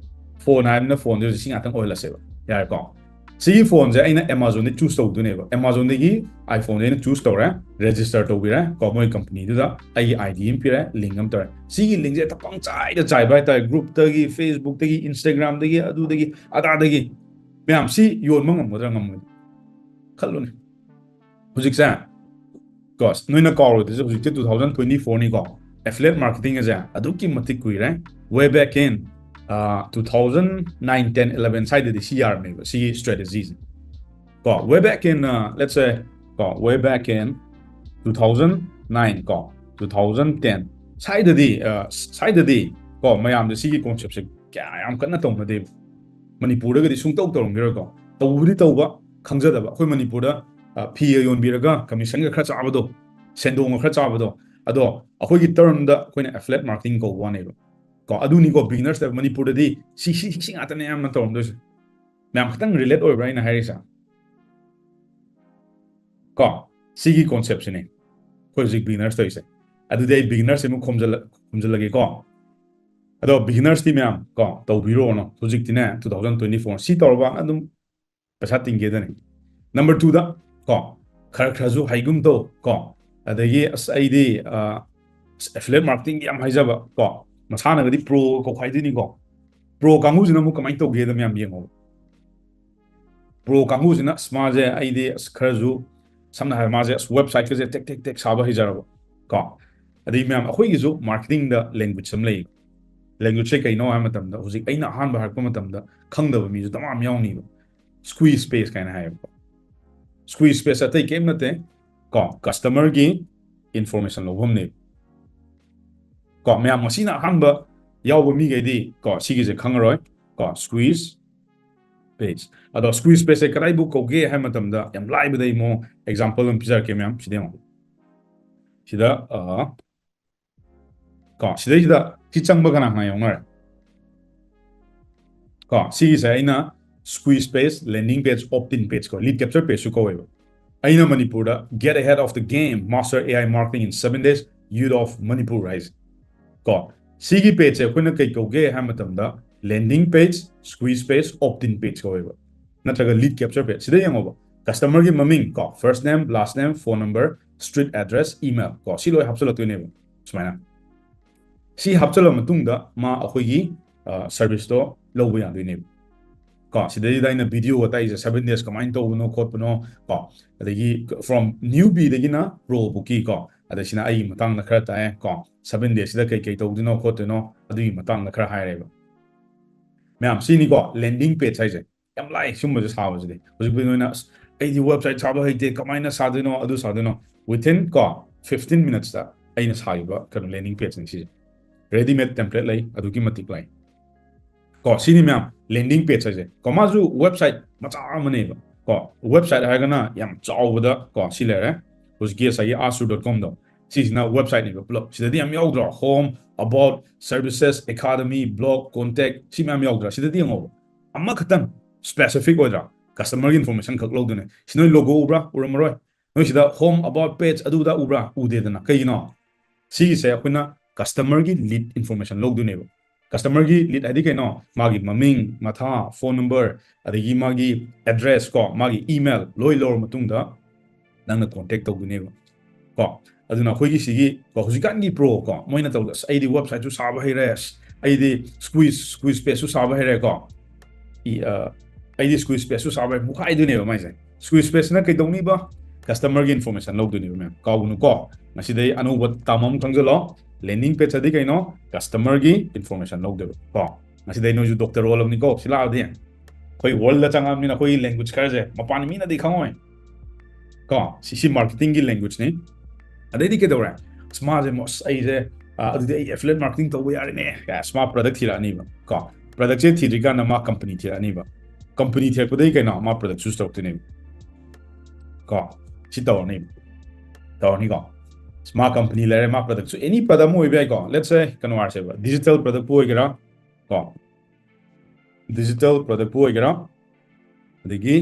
phone ꯍꯥꯏꯕꯅ phoneꯁꯦ ꯍꯧꯖꯤꯛ ꯁꯤ ꯉꯥꯛꯇꯪ ꯑꯣꯏꯍꯜꯂꯁꯦꯕ꯫ ꯌꯥꯔꯦꯀꯣ? ꯁꯤꯒꯤ phoneꯁꯦ ꯑꯩꯅ Amazonꯗꯒꯤ choose ꯇꯧꯗꯣꯏꯅꯦꯕ꯫ Amazonꯗꯒꯤ iPhoneꯁꯦ ꯑꯩꯅ choose ꯇꯧꯔꯦ, register ꯇꯧꯕꯤꯔꯦ ꯀꯣ, ꯃꯣꯏ companyꯗꯨꯗ ꯑꯩꯒꯤ ID ꯑꯃ ꯄꯤꯔꯦ, link ꯑꯃ ꯇꯧꯔꯦ꯫ ꯁꯤꯒꯤ linkꯁꯦ ꯍꯦꯛꯇ ꯄꯪꯆꯥꯏꯗ ꯆꯥꯏꯕ ꯍꯥꯏꯇꯥꯔꯦ, groupꯇꯒꯤ, Facebookꯇꯒꯤ, Instagramꯗꯒꯤ, ꯑꯗꯨꯗꯒꯤ, ꯑꯗꯥꯗꯒꯤ꯫ ꯃꯌꯥꯝ, ꯁꯤ ꯌꯣꯟꯕ ꯉꯝꯒꯗ꯭ꯔꯥ ꯉꯝꯃꯣꯏꯗ꯭ꯔꯥ? ꯈꯜꯂꯨꯅꯦ꯫ ꯍꯧꯖꯤꯛꯁꯦ, ꯀꯣ, ꯅꯣꯏꯅ ꯀꯥꯎꯔꯣꯏꯗꯣꯏꯁꯦ, ꯍꯧꯖꯤꯛꯇꯤ two thousand twenty fourꯅꯤꯀꯣ꯫ Affiliate marketing ꯑꯁꯦ ꯑꯗꯨꯛꯀꯤ ꯃꯇꯤꯛ ꯀꯨꯏꯔꯦ꯫ Way back in, uh, two thousand nine, ten, eleven ꯁ꯭ꯋꯥꯏꯗꯗꯤ ꯁꯤ ꯌꯥꯔꯝꯃꯦꯕ, ꯁꯤꯒꯤ strategyꯁꯦ꯫ ꯀꯣ, way back in, uh, let's say, ꯀꯣ, way back in two thousand nine ꯀꯣ, two thousand ten ꯁ꯭ꯋꯥꯏꯗꯗꯤ, ꯑ, ꯁ꯭ꯋꯥꯏꯗꯗꯤ ꯀꯣ, ꯃꯌꯥꯝꯗ ꯁꯤꯒꯤ conceptꯁꯦ ꯀꯌꯥ ꯌꯥꯝ ꯀꯟꯅ ꯇꯧꯅꯗꯦꯕ꯫ ꯃꯅꯤꯄꯨꯔꯗꯒꯗꯤ ꯁꯨꯡꯇꯧ ꯇꯧꯔꯝꯈꯤꯔꯣꯏꯀꯣ꯫ ꯇꯧꯕꯗꯤ ꯇꯧꯕ, ꯈꯪꯖꯗꯕ꯫ ꯑꯩꯈꯣꯏ ꯃꯅꯤꯄꯨꯔꯗ, ꯑ, ꯐꯤꯒ ꯌꯣꯟꯕꯤꯔꯒ commissionꯒ ꯈꯔ ꯆꯥꯕꯗꯣ, ꯁꯦꯟꯗꯣꯡꯒ ꯈꯔ ꯆꯥꯕꯗꯣ, ꯑꯗꯣ ꯑꯩꯈꯣꯏꯒꯤ termꯗ ꯑꯩꯈꯣꯏꯅ affiliate marketing ꯀꯧꯕ ꯋꯥꯅꯦꯕ꯫ ꯀꯣ, ꯑꯗꯨꯅꯤꯀꯣ beginnersꯇ ꯃꯅꯤꯄꯨꯔꯗꯗꯤ ꯁꯤ, ꯁꯤ, ꯁꯤ ꯉꯥꯛꯇꯅꯦ ꯑꯌꯥꯝꯕ ꯇꯧꯔꯝꯗꯣꯏꯁꯦ꯫ ꯃꯌꯥꯝ, ꯈꯤꯇꯪ relate ꯑꯣꯏꯕ꯭ꯔꯥ ꯑꯩꯅ ꯍꯥꯏꯔꯤꯁꯦ? ꯀꯣ, ꯁꯤꯒꯤ conceptꯁꯤꯅꯦ ꯑꯩꯈꯣꯏ ꯍꯧꯖꯤꯛ beginners ꯇꯧꯔꯤꯁꯦ꯫ ꯑꯗꯨꯗꯤ ꯑꯩ beginnersꯁꯦ ꯑꯃꯨꯛ ꯈꯣꯝꯖꯤꯜꯂ-, ꯈꯣꯝꯖꯤꯜꯂꯒꯦꯀꯣ꯫ ꯑꯗꯣ beginnersꯇꯤ ꯃꯌꯥꯝ, ꯀꯣ, ꯇꯧꯕꯤꯔꯣꯅꯣ꯫ ꯍꯧꯖꯤꯛꯇꯤꯅꯦ, two thousand twenty four ꯁꯤ ꯇꯧꯔꯕ ꯑꯗꯨꯝ ꯄꯩꯁꯥ ꯇꯤꯡꯒꯦꯗꯅꯤ꯫ Number twoꯗ, ꯀꯣ, ꯈꯔ ꯈꯔꯁꯨ ꯍꯩꯒꯨꯝ ꯇꯧ, ꯀꯣ, ꯑꯗꯒꯤ, "ꯑꯁ, ꯑꯩꯗꯤ, ꯑ, ꯑꯁ, affiliate marketingꯒꯤ ꯌꯥꯝ ꯍꯩꯖꯕ", ꯀꯣ, ꯃꯁꯥꯅꯒꯗꯤ pro ꯀꯧꯈꯥꯏꯗꯣꯏꯅꯤꯀꯣ꯫ ꯄ꯭ꯔꯣ ꯀꯥꯡꯕꯨꯁꯤꯅ ꯑꯃꯨꯛ ꯀꯃꯥꯏꯅ ꯇꯧꯒꯦꯗ ꯃꯌꯥꯝ ꯌꯦꯡꯉꯣꯕ꯫ ꯄ꯭ꯔꯣ ꯀꯥꯡꯕꯨꯁꯤꯅ ꯑꯁ ꯃꯥꯁꯦ, ꯑꯩꯗꯤ ꯑꯁ ꯈꯔꯁꯨ, ꯁꯝꯅ ꯍꯥꯏꯔꯕ, ꯃꯥꯁꯦ ꯑꯁ ꯋꯦꯕꯁꯥꯏꯠꯀꯁꯦ ꯇꯦꯛ ꯇꯦꯛ ꯇꯦꯛ ꯁꯥꯕ ꯍꯩꯖꯔꯕ ꯀꯣ꯫ ꯑꯗꯩ ꯃꯌꯥꯝ, ꯑꯩꯈꯣꯏꯒꯤꯁꯨ ꯃꯥꯔꯀꯦꯇꯤꯡꯗ ꯂꯦꯡꯒ꯭ꯋꯦꯖ ꯑꯃ ꯂꯩ꯫ ꯂꯦꯡꯒ꯭ꯋꯦꯖꯁꯦ ꯀꯩꯅꯣ ꯍꯥꯏꯕ ꯃꯇꯝꯗ, ꯍꯧꯖꯤꯛ ꯑꯩꯅ ꯑꯍꯥꯟꯕ ꯍꯥꯏꯔꯛꯄ ꯃꯇꯝꯗ ꯈꯪꯗꯕ ꯃꯤꯁꯨ ꯗꯃꯥ ꯑꯃ ꯌꯥꯎꯅꯤꯕ꯫ ꯁ꯭ꯀ꯭ꯋꯤꯖ ꯄꯦꯖ ꯀꯥꯏꯅ ꯍꯥꯏꯌꯦꯕꯀꯣ꯫ ꯁ꯭ꯀ꯭ꯋꯤꯖ ꯄꯦꯖ ꯑꯇꯩ ꯀꯔꯤꯝ ꯅꯠꯇꯦ ꯀꯣ, ꯀꯁꯇꯃꯔꯒꯤ ꯏꯟꯐꯣꯔꯃꯦꯁꯟ ꯂꯧꯐꯝꯅꯦꯕ ꯀꯣ꯫ ꯃꯌꯥꯝ ꯉꯁꯤꯅ ꯑꯍꯥꯟꯕ ꯌꯥꯎꯕ ꯃꯤꯈꯩꯗꯤ ꯀꯣ ꯁꯤꯒꯤꯁꯦ ꯈꯪꯉꯔꯣꯏ ꯀꯣ꯫ ꯁ꯭ꯀ꯭ꯋꯤꯖ ꯄꯦꯖ꯫ ꯑꯗꯣ ꯁ꯭ꯀ꯭ꯋꯤꯖ ꯄꯦꯖꯁꯦ ꯀꯗꯥꯏꯕꯨ ꯀꯧꯒꯦ ꯍꯥꯏꯕ ꯃꯇꯝꯗ, ꯌꯥꯝ ꯂꯥꯏꯕꯗ ꯑꯩ ꯃꯑꯣꯡ ꯑꯦꯛꯖꯥꯝꯄꯜ ꯑꯃ ꯄꯤꯖꯔꯛꯀꯦ ꯃꯌꯥꯝ꯫ ꯁꯤꯗ ꯌꯦꯡꯉꯣ꯫ ꯁꯤꯗ ꯑ, ꯀꯣ ꯁꯤꯗꯩꯁꯤꯗ ꯁꯤ ꯆꯪꯕ ꯀꯅꯥ ꯀꯅꯥ ꯌꯥꯎꯅꯔꯦ? ꯀꯣ ꯁꯤꯒꯤꯁꯦ ꯑꯩꯅ ꯁ꯭ꯀ꯭ꯋꯤꯖ page, landing page, opt in page ꯀꯣ, ꯂꯤꯗ ꯀꯦꯞꯆꯔ ꯄꯦꯖꯁꯨ ꯀꯧꯋꯦꯕ꯫ ꯑꯩꯅ ꯃꯅꯤꯄꯨꯔꯗ "Get ahead of the game, master A I marketing in seven days, youth of Manipur" ꯍꯥꯏꯁꯦ ꯀꯣ꯫ ꯁꯤꯒꯤ ꯄꯦꯖꯁꯦ ꯑꯩꯈꯣꯏꯅ ꯀꯩ ꯀꯧꯒꯦ ꯍꯥꯏꯕ ꯃꯇꯝꯗ, landing page, squeeze page, opt in page ꯀꯧꯋꯦꯕ, ꯅꯠꯇ꯭ꯔꯒ ꯂꯤꯗ ꯀꯦꯞꯆꯔ ꯄꯦꯖ꯫ ꯁꯤꯗ ꯌꯦꯡꯉꯣꯕ, ꯀꯁꯇꯃꯔꯒꯤ ꯃꯃꯤꯡ ꯀꯣ, first name, last name, phone number, street address, email ꯀꯣ, ꯁꯤ ꯂꯣꯏ ꯍꯥꯞꯆꯤꯜꯂꯛꯇꯣꯏꯅꯦꯕ꯫ ꯁꯨꯃꯥꯏꯅ ꯁꯤ ꯍꯥꯞꯆꯤꯜꯂ ꯃꯇꯨꯡꯗ ꯃꯥ ꯑꯩꯈꯣꯏꯒꯤ ꯁꯔꯚꯤꯁꯇꯣ ꯂꯧꯕ ꯌꯥꯗꯣꯏꯅꯦꯕ ꯀꯣ꯫ ꯁꯤꯗꯩꯗ ꯑꯩꯅ ꯚꯤꯗꯤꯑꯣ ꯇꯥꯛꯏꯁꯦ, ꯁꯚꯦꯟ ꯗꯦꯖ ꯀꯃꯥꯏꯅ ꯇꯧꯕꯅꯣ ꯈꯣꯠꯄꯅꯣ ꯀꯣ, ꯑꯗꯒꯤ from newbie ꯗꯒꯤꯅ ꯄ꯭ꯔꯣ ꯕꯨꯛꯀꯤ ꯀꯣ, ꯑꯗ ꯁꯤꯅ ꯑꯩꯒꯤ ꯃꯇꯥꯡꯗ ꯈꯔ ꯇꯥꯛꯑꯦ ꯀꯣ, ꯁꯚꯦꯟ ꯗꯦꯖꯁꯤꯗ ꯀꯩ ꯀꯩ ꯇꯧꯗꯣꯏꯅꯣ ꯈꯣꯠꯇꯣꯏꯅꯣ ꯑꯗꯨꯒꯤ ꯃꯇꯥꯡꯗ ꯈꯔ ꯍꯥꯏꯔꯦꯕ꯫ ꯃꯌꯥꯝ ꯁꯤꯅꯤꯀꯣ ꯂꯦꯟꯗꯤꯡ ꯄꯦꯖ ꯍꯥꯏꯁꯦ꯫ ꯌꯥꯝ ꯂꯥꯏ ꯁꯤꯒꯨꯝꯕꯁꯦ ꯁꯥꯕꯁꯤꯗꯤ꯫ ꯍꯧꯖꯤꯛꯄꯨꯗꯤ ꯅꯣꯏꯅ "ꯑꯁ, ꯑꯩꯗꯤ ꯋꯦꯕꯁꯥꯏꯠ ꯁꯥꯕ ꯍꯩꯇꯦ, ꯀꯃꯥꯏꯅ ꯁꯥꯗꯣꯏꯅꯣ, ꯑꯗꯨ ꯁꯥꯗꯣꯏꯅꯣ?" Within ꯀꯣ ꯐꯤꯐꯇꯤꯟ ꯃꯤꯅꯠꯁꯇ ꯑꯩꯅ ꯁꯥꯈꯤꯕ ꯀꯩꯅꯣ ꯂꯦꯟꯗꯤꯡ ꯄꯦꯖꯅꯤ ꯁꯤꯁꯦ꯫ ꯔꯦꯗꯤꯃꯦꯗ ꯇꯦꯝꯄ꯭ꯂꯦꯠ ꯂꯩ, ꯑꯗꯨꯛꯀꯤ ꯃꯇꯤꯛ ꯂꯩ ꯀꯣ꯫ ꯁꯤꯅꯤ ꯃꯌꯥꯝ ꯂꯦꯟꯗꯤꯡ ꯄꯦꯖ ꯍꯥꯏꯁꯦ ꯀꯣ꯫ ꯃꯥꯁꯨ ꯋꯦꯕꯁꯥꯏꯠ ꯃꯆꯥ ꯑꯃꯅꯦꯕ ꯀꯣ꯫ ꯋꯦꯕꯁꯥꯏꯠ ꯍꯥꯏꯔꯒꯅ ꯌꯥꯝ ꯆꯥꯎꯕꯗ ꯀꯣ ꯁꯤ ꯂꯩꯔꯦ, ꯍꯧꯖꯤꯛꯀꯤ ꯉꯁꯥꯏꯒꯤ ask dot com ꯗꯣ, ꯁꯤꯁꯤꯅ ꯋꯦꯕꯁꯥꯏꯠꯅꯦꯕ ꯄꯨꯂꯞ꯫ ꯁꯤꯗꯗꯤ ꯌꯥꯝ ꯌꯥꯎꯗ꯭ꯔꯣ? Home, about, services, academy, blog, contact, ꯁꯤ ꯃꯌꯥꯝ ꯌꯥꯎꯗ꯭ꯔꯥ? ꯁꯤꯗꯗꯤ ꯌꯦꯡꯉꯣꯕ, ꯑꯃꯈꯛꯇꯪ ꯁ꯭ꯄꯦꯁꯤꯐꯤꯛ ꯑꯣꯏꯗ꯭ꯔꯥ? ꯀꯁꯇꯃꯔꯒꯤ ꯏꯟꯐꯣꯔꯃꯦꯁꯟ ꯈꯛ ꯂꯧꯗꯣꯏꯅꯦ꯫ ꯁꯤ ꯅꯣꯏ ꯂꯣꯒꯣ ꯎꯕ꯭ꯔꯥ? ꯎꯔꯝꯃꯔꯣꯏ꯫ ꯅꯣꯏ ꯁꯤꯗ home, about, page, ꯑꯗꯨꯗ ꯎꯕ꯭ꯔꯥ? ꯎꯗꯦꯗꯅ꯫ ꯀꯩꯒꯤꯅꯣ? ꯁꯤꯒꯤꯁꯦ ꯑꯩꯈꯣꯏꯅ ꯀꯁꯇꯃꯔꯒꯤ ꯂꯤꯗ ꯏꯟꯐꯣꯔꯃꯦꯁꯟ ꯂꯧꯗꯣꯏꯅꯦꯕ꯫ ꯀꯁꯇꯃꯔꯒꯤ ꯂꯤꯗ ꯍꯥꯏꯗꯤ ꯀꯩꯅꯣ? ꯃꯥꯒꯤ ꯃꯃꯤꯡ, ꯃꯊꯥ, ꯐꯣꯟ ꯅꯝꯕꯔ, ꯑꯗꯒꯤ ꯃꯥꯒꯤ ꯑꯦꯗ꯭ꯔꯦꯁ ꯀꯣ, ꯃꯥꯒꯤ ꯏꯃꯦꯜ ꯂꯣꯏ ꯂꯧꯔ ꯃꯇꯨꯡꯗ ꯅꯪꯅ ꯀꯣꯟꯇꯦꯛ ꯇꯧꯗꯣꯏꯅꯦꯕ ꯀꯣ꯫ ꯑꯗꯨꯅ ꯑꯩꯈꯣꯏꯒꯤ ꯁꯤꯒꯤ ꯀꯣ, ꯍꯧꯖꯤꯛꯀꯥꯟꯒꯤ ꯄ꯭ꯔꯣ ꯀꯣ, ꯃꯣꯏꯅ ꯇꯧꯗ "ꯑꯁ, ꯑꯩꯗꯤ ꯋꯦꯕꯁꯥꯏꯠꯁꯨ ꯁꯥꯕ ꯍꯩꯔꯦ, ꯑꯁ, ꯑꯩꯗꯤ ꯁ꯭ꯀ꯭ꯋꯤꯁ ꯁ꯭ꯀ꯭ꯋꯤꯁ ꯄꯦꯁꯁꯨ ꯁꯥꯕ ꯍꯩꯔꯦꯀꯣ꯫ ꯑꯩꯗꯤ ꯁ꯭ꯀ꯭ꯋꯤꯁ ꯄꯦꯁꯁꯨ ꯁꯥꯕ ꯍꯩꯔꯦ, ꯃꯨꯛꯈꯥꯏꯗꯣꯏꯅꯦꯕ ꯃꯥꯏꯁꯦ꯫ ꯁ꯭ꯀ꯭ꯋꯤꯁ ꯄꯦꯁꯁꯤꯅ ꯀꯩꯗꯧꯅꯤꯕ? ꯀꯁꯇꯃꯔꯒꯤ ꯏꯟꯐꯣꯔꯃꯦꯁꯟ ꯂꯧꯗꯣꯏꯅꯦꯕ ꯃꯌꯥꯝ, ꯀꯥꯎꯒꯅꯨꯀꯣ꯫ ꯉꯁꯤꯗꯩ ꯑꯅꯧꯕ ꯇꯥꯔꯝ ꯑꯃ ꯈꯪꯖꯜꯂꯣ꯫ ꯂꯦꯟꯗꯤꯡ ꯄꯦꯖ ꯑꯗꯤ ꯀꯩꯅꯣ? ꯀꯁꯇꯃꯔꯒꯤ ꯏꯟꯐꯣꯔꯃꯦꯁꯟ ꯂꯧꯗꯣꯏꯕ ꯀꯣ꯫ ꯉꯁꯤꯗꯩ ꯅꯣꯏꯁꯨ ꯗꯣꯛꯇꯔ ꯑꯣꯜꯂꯕꯅꯤꯀꯣ ꯁꯤ ꯂꯥꯛꯑꯗꯤ꯫ ꯑꯩꯈꯣꯏ ꯋꯥꯔꯜꯗ ꯆꯪꯉꯛꯑꯕꯅꯤꯅ ꯑꯩꯈꯣꯏꯒꯤ ꯂꯦꯡꯒ꯭ꯋꯦꯖ ꯈꯔꯁꯦ ꯃꯄꯥꯟ ꯃꯤꯅꯗꯤ ꯈꯪꯉꯣꯏ ꯀꯣ꯫ ꯁꯤ ꯁꯤ ꯃꯥꯔꯀꯦꯇꯤꯡꯒꯤ ꯂꯦꯡꯒ꯭ꯋꯦꯖꯅꯤ꯫ ꯑꯗꯩꯗꯤ ꯀꯩꯗꯧꯔꯦ? ꯑꯁ, ꯃꯥꯁꯦ ꯑꯃꯨꯛ, "ꯑꯁ, ꯑꯩꯁꯦ ꯑꯗꯨꯗꯤ ꯑꯩ ꯑꯦꯐꯤꯂꯦꯠ ꯃꯥꯔꯀꯦꯇꯤꯡ ꯇꯧꯕ ꯌꯥꯔꯦꯅꯦ" ꯀꯥꯏ, ꯑꯁ, ꯃꯥ ꯄ꯭ꯔꯗꯛ ꯊꯤꯔꯛꯑꯅꯤꯕ ꯀꯣ꯫ ꯄ꯭ꯔꯗꯛꯁꯦ ꯊꯤꯗ꯭ꯔꯤꯀꯥꯟꯗ ꯃꯥ ꯀꯝꯄꯅꯤ ꯊꯤꯔꯛꯑꯅꯤꯕ꯫ ꯀꯝꯄꯅꯤ ꯊꯤꯔꯛꯄꯗꯒꯤ ꯀꯩꯅꯣ? ꯃꯥ ꯄ꯭ꯔꯗꯛ ꯆꯨꯁ ꯇꯧꯔꯛꯇꯣꯏꯅꯦꯕ ꯀꯣ꯫ ꯁꯤ ꯇꯧꯔꯅꯤꯕ꯫ ꯇꯧꯔꯅꯤꯀꯣ꯫ ꯑꯁ, ꯃꯥ ꯀꯝꯄꯅꯤ ꯂꯩꯔꯦ, ꯃꯥ ꯄ꯭ꯔꯗꯛꯁꯨ ꯑꯦꯅꯤ ꯄ꯭ꯔꯗꯛ ꯑꯃ ꯑꯣꯏꯕ ꯌꯥꯏꯀꯣ꯫ ꯂꯦꯠꯁ ꯁꯦ ꯀꯩꯅꯣ ꯍꯥꯏꯔꯁꯦꯕ, ꯗꯤꯖꯤꯇꯦꯜ ꯄ꯭ꯔꯗꯛꯄꯨ ꯑꯣꯏꯒꯦꯔꯥ ꯀꯣ, ꯗꯤꯖꯤꯇꯦꯜ ꯄ꯭ꯔꯗꯛꯄꯨ ꯑꯣꯏꯒꯦꯔꯥ, ꯑꯗꯒꯤ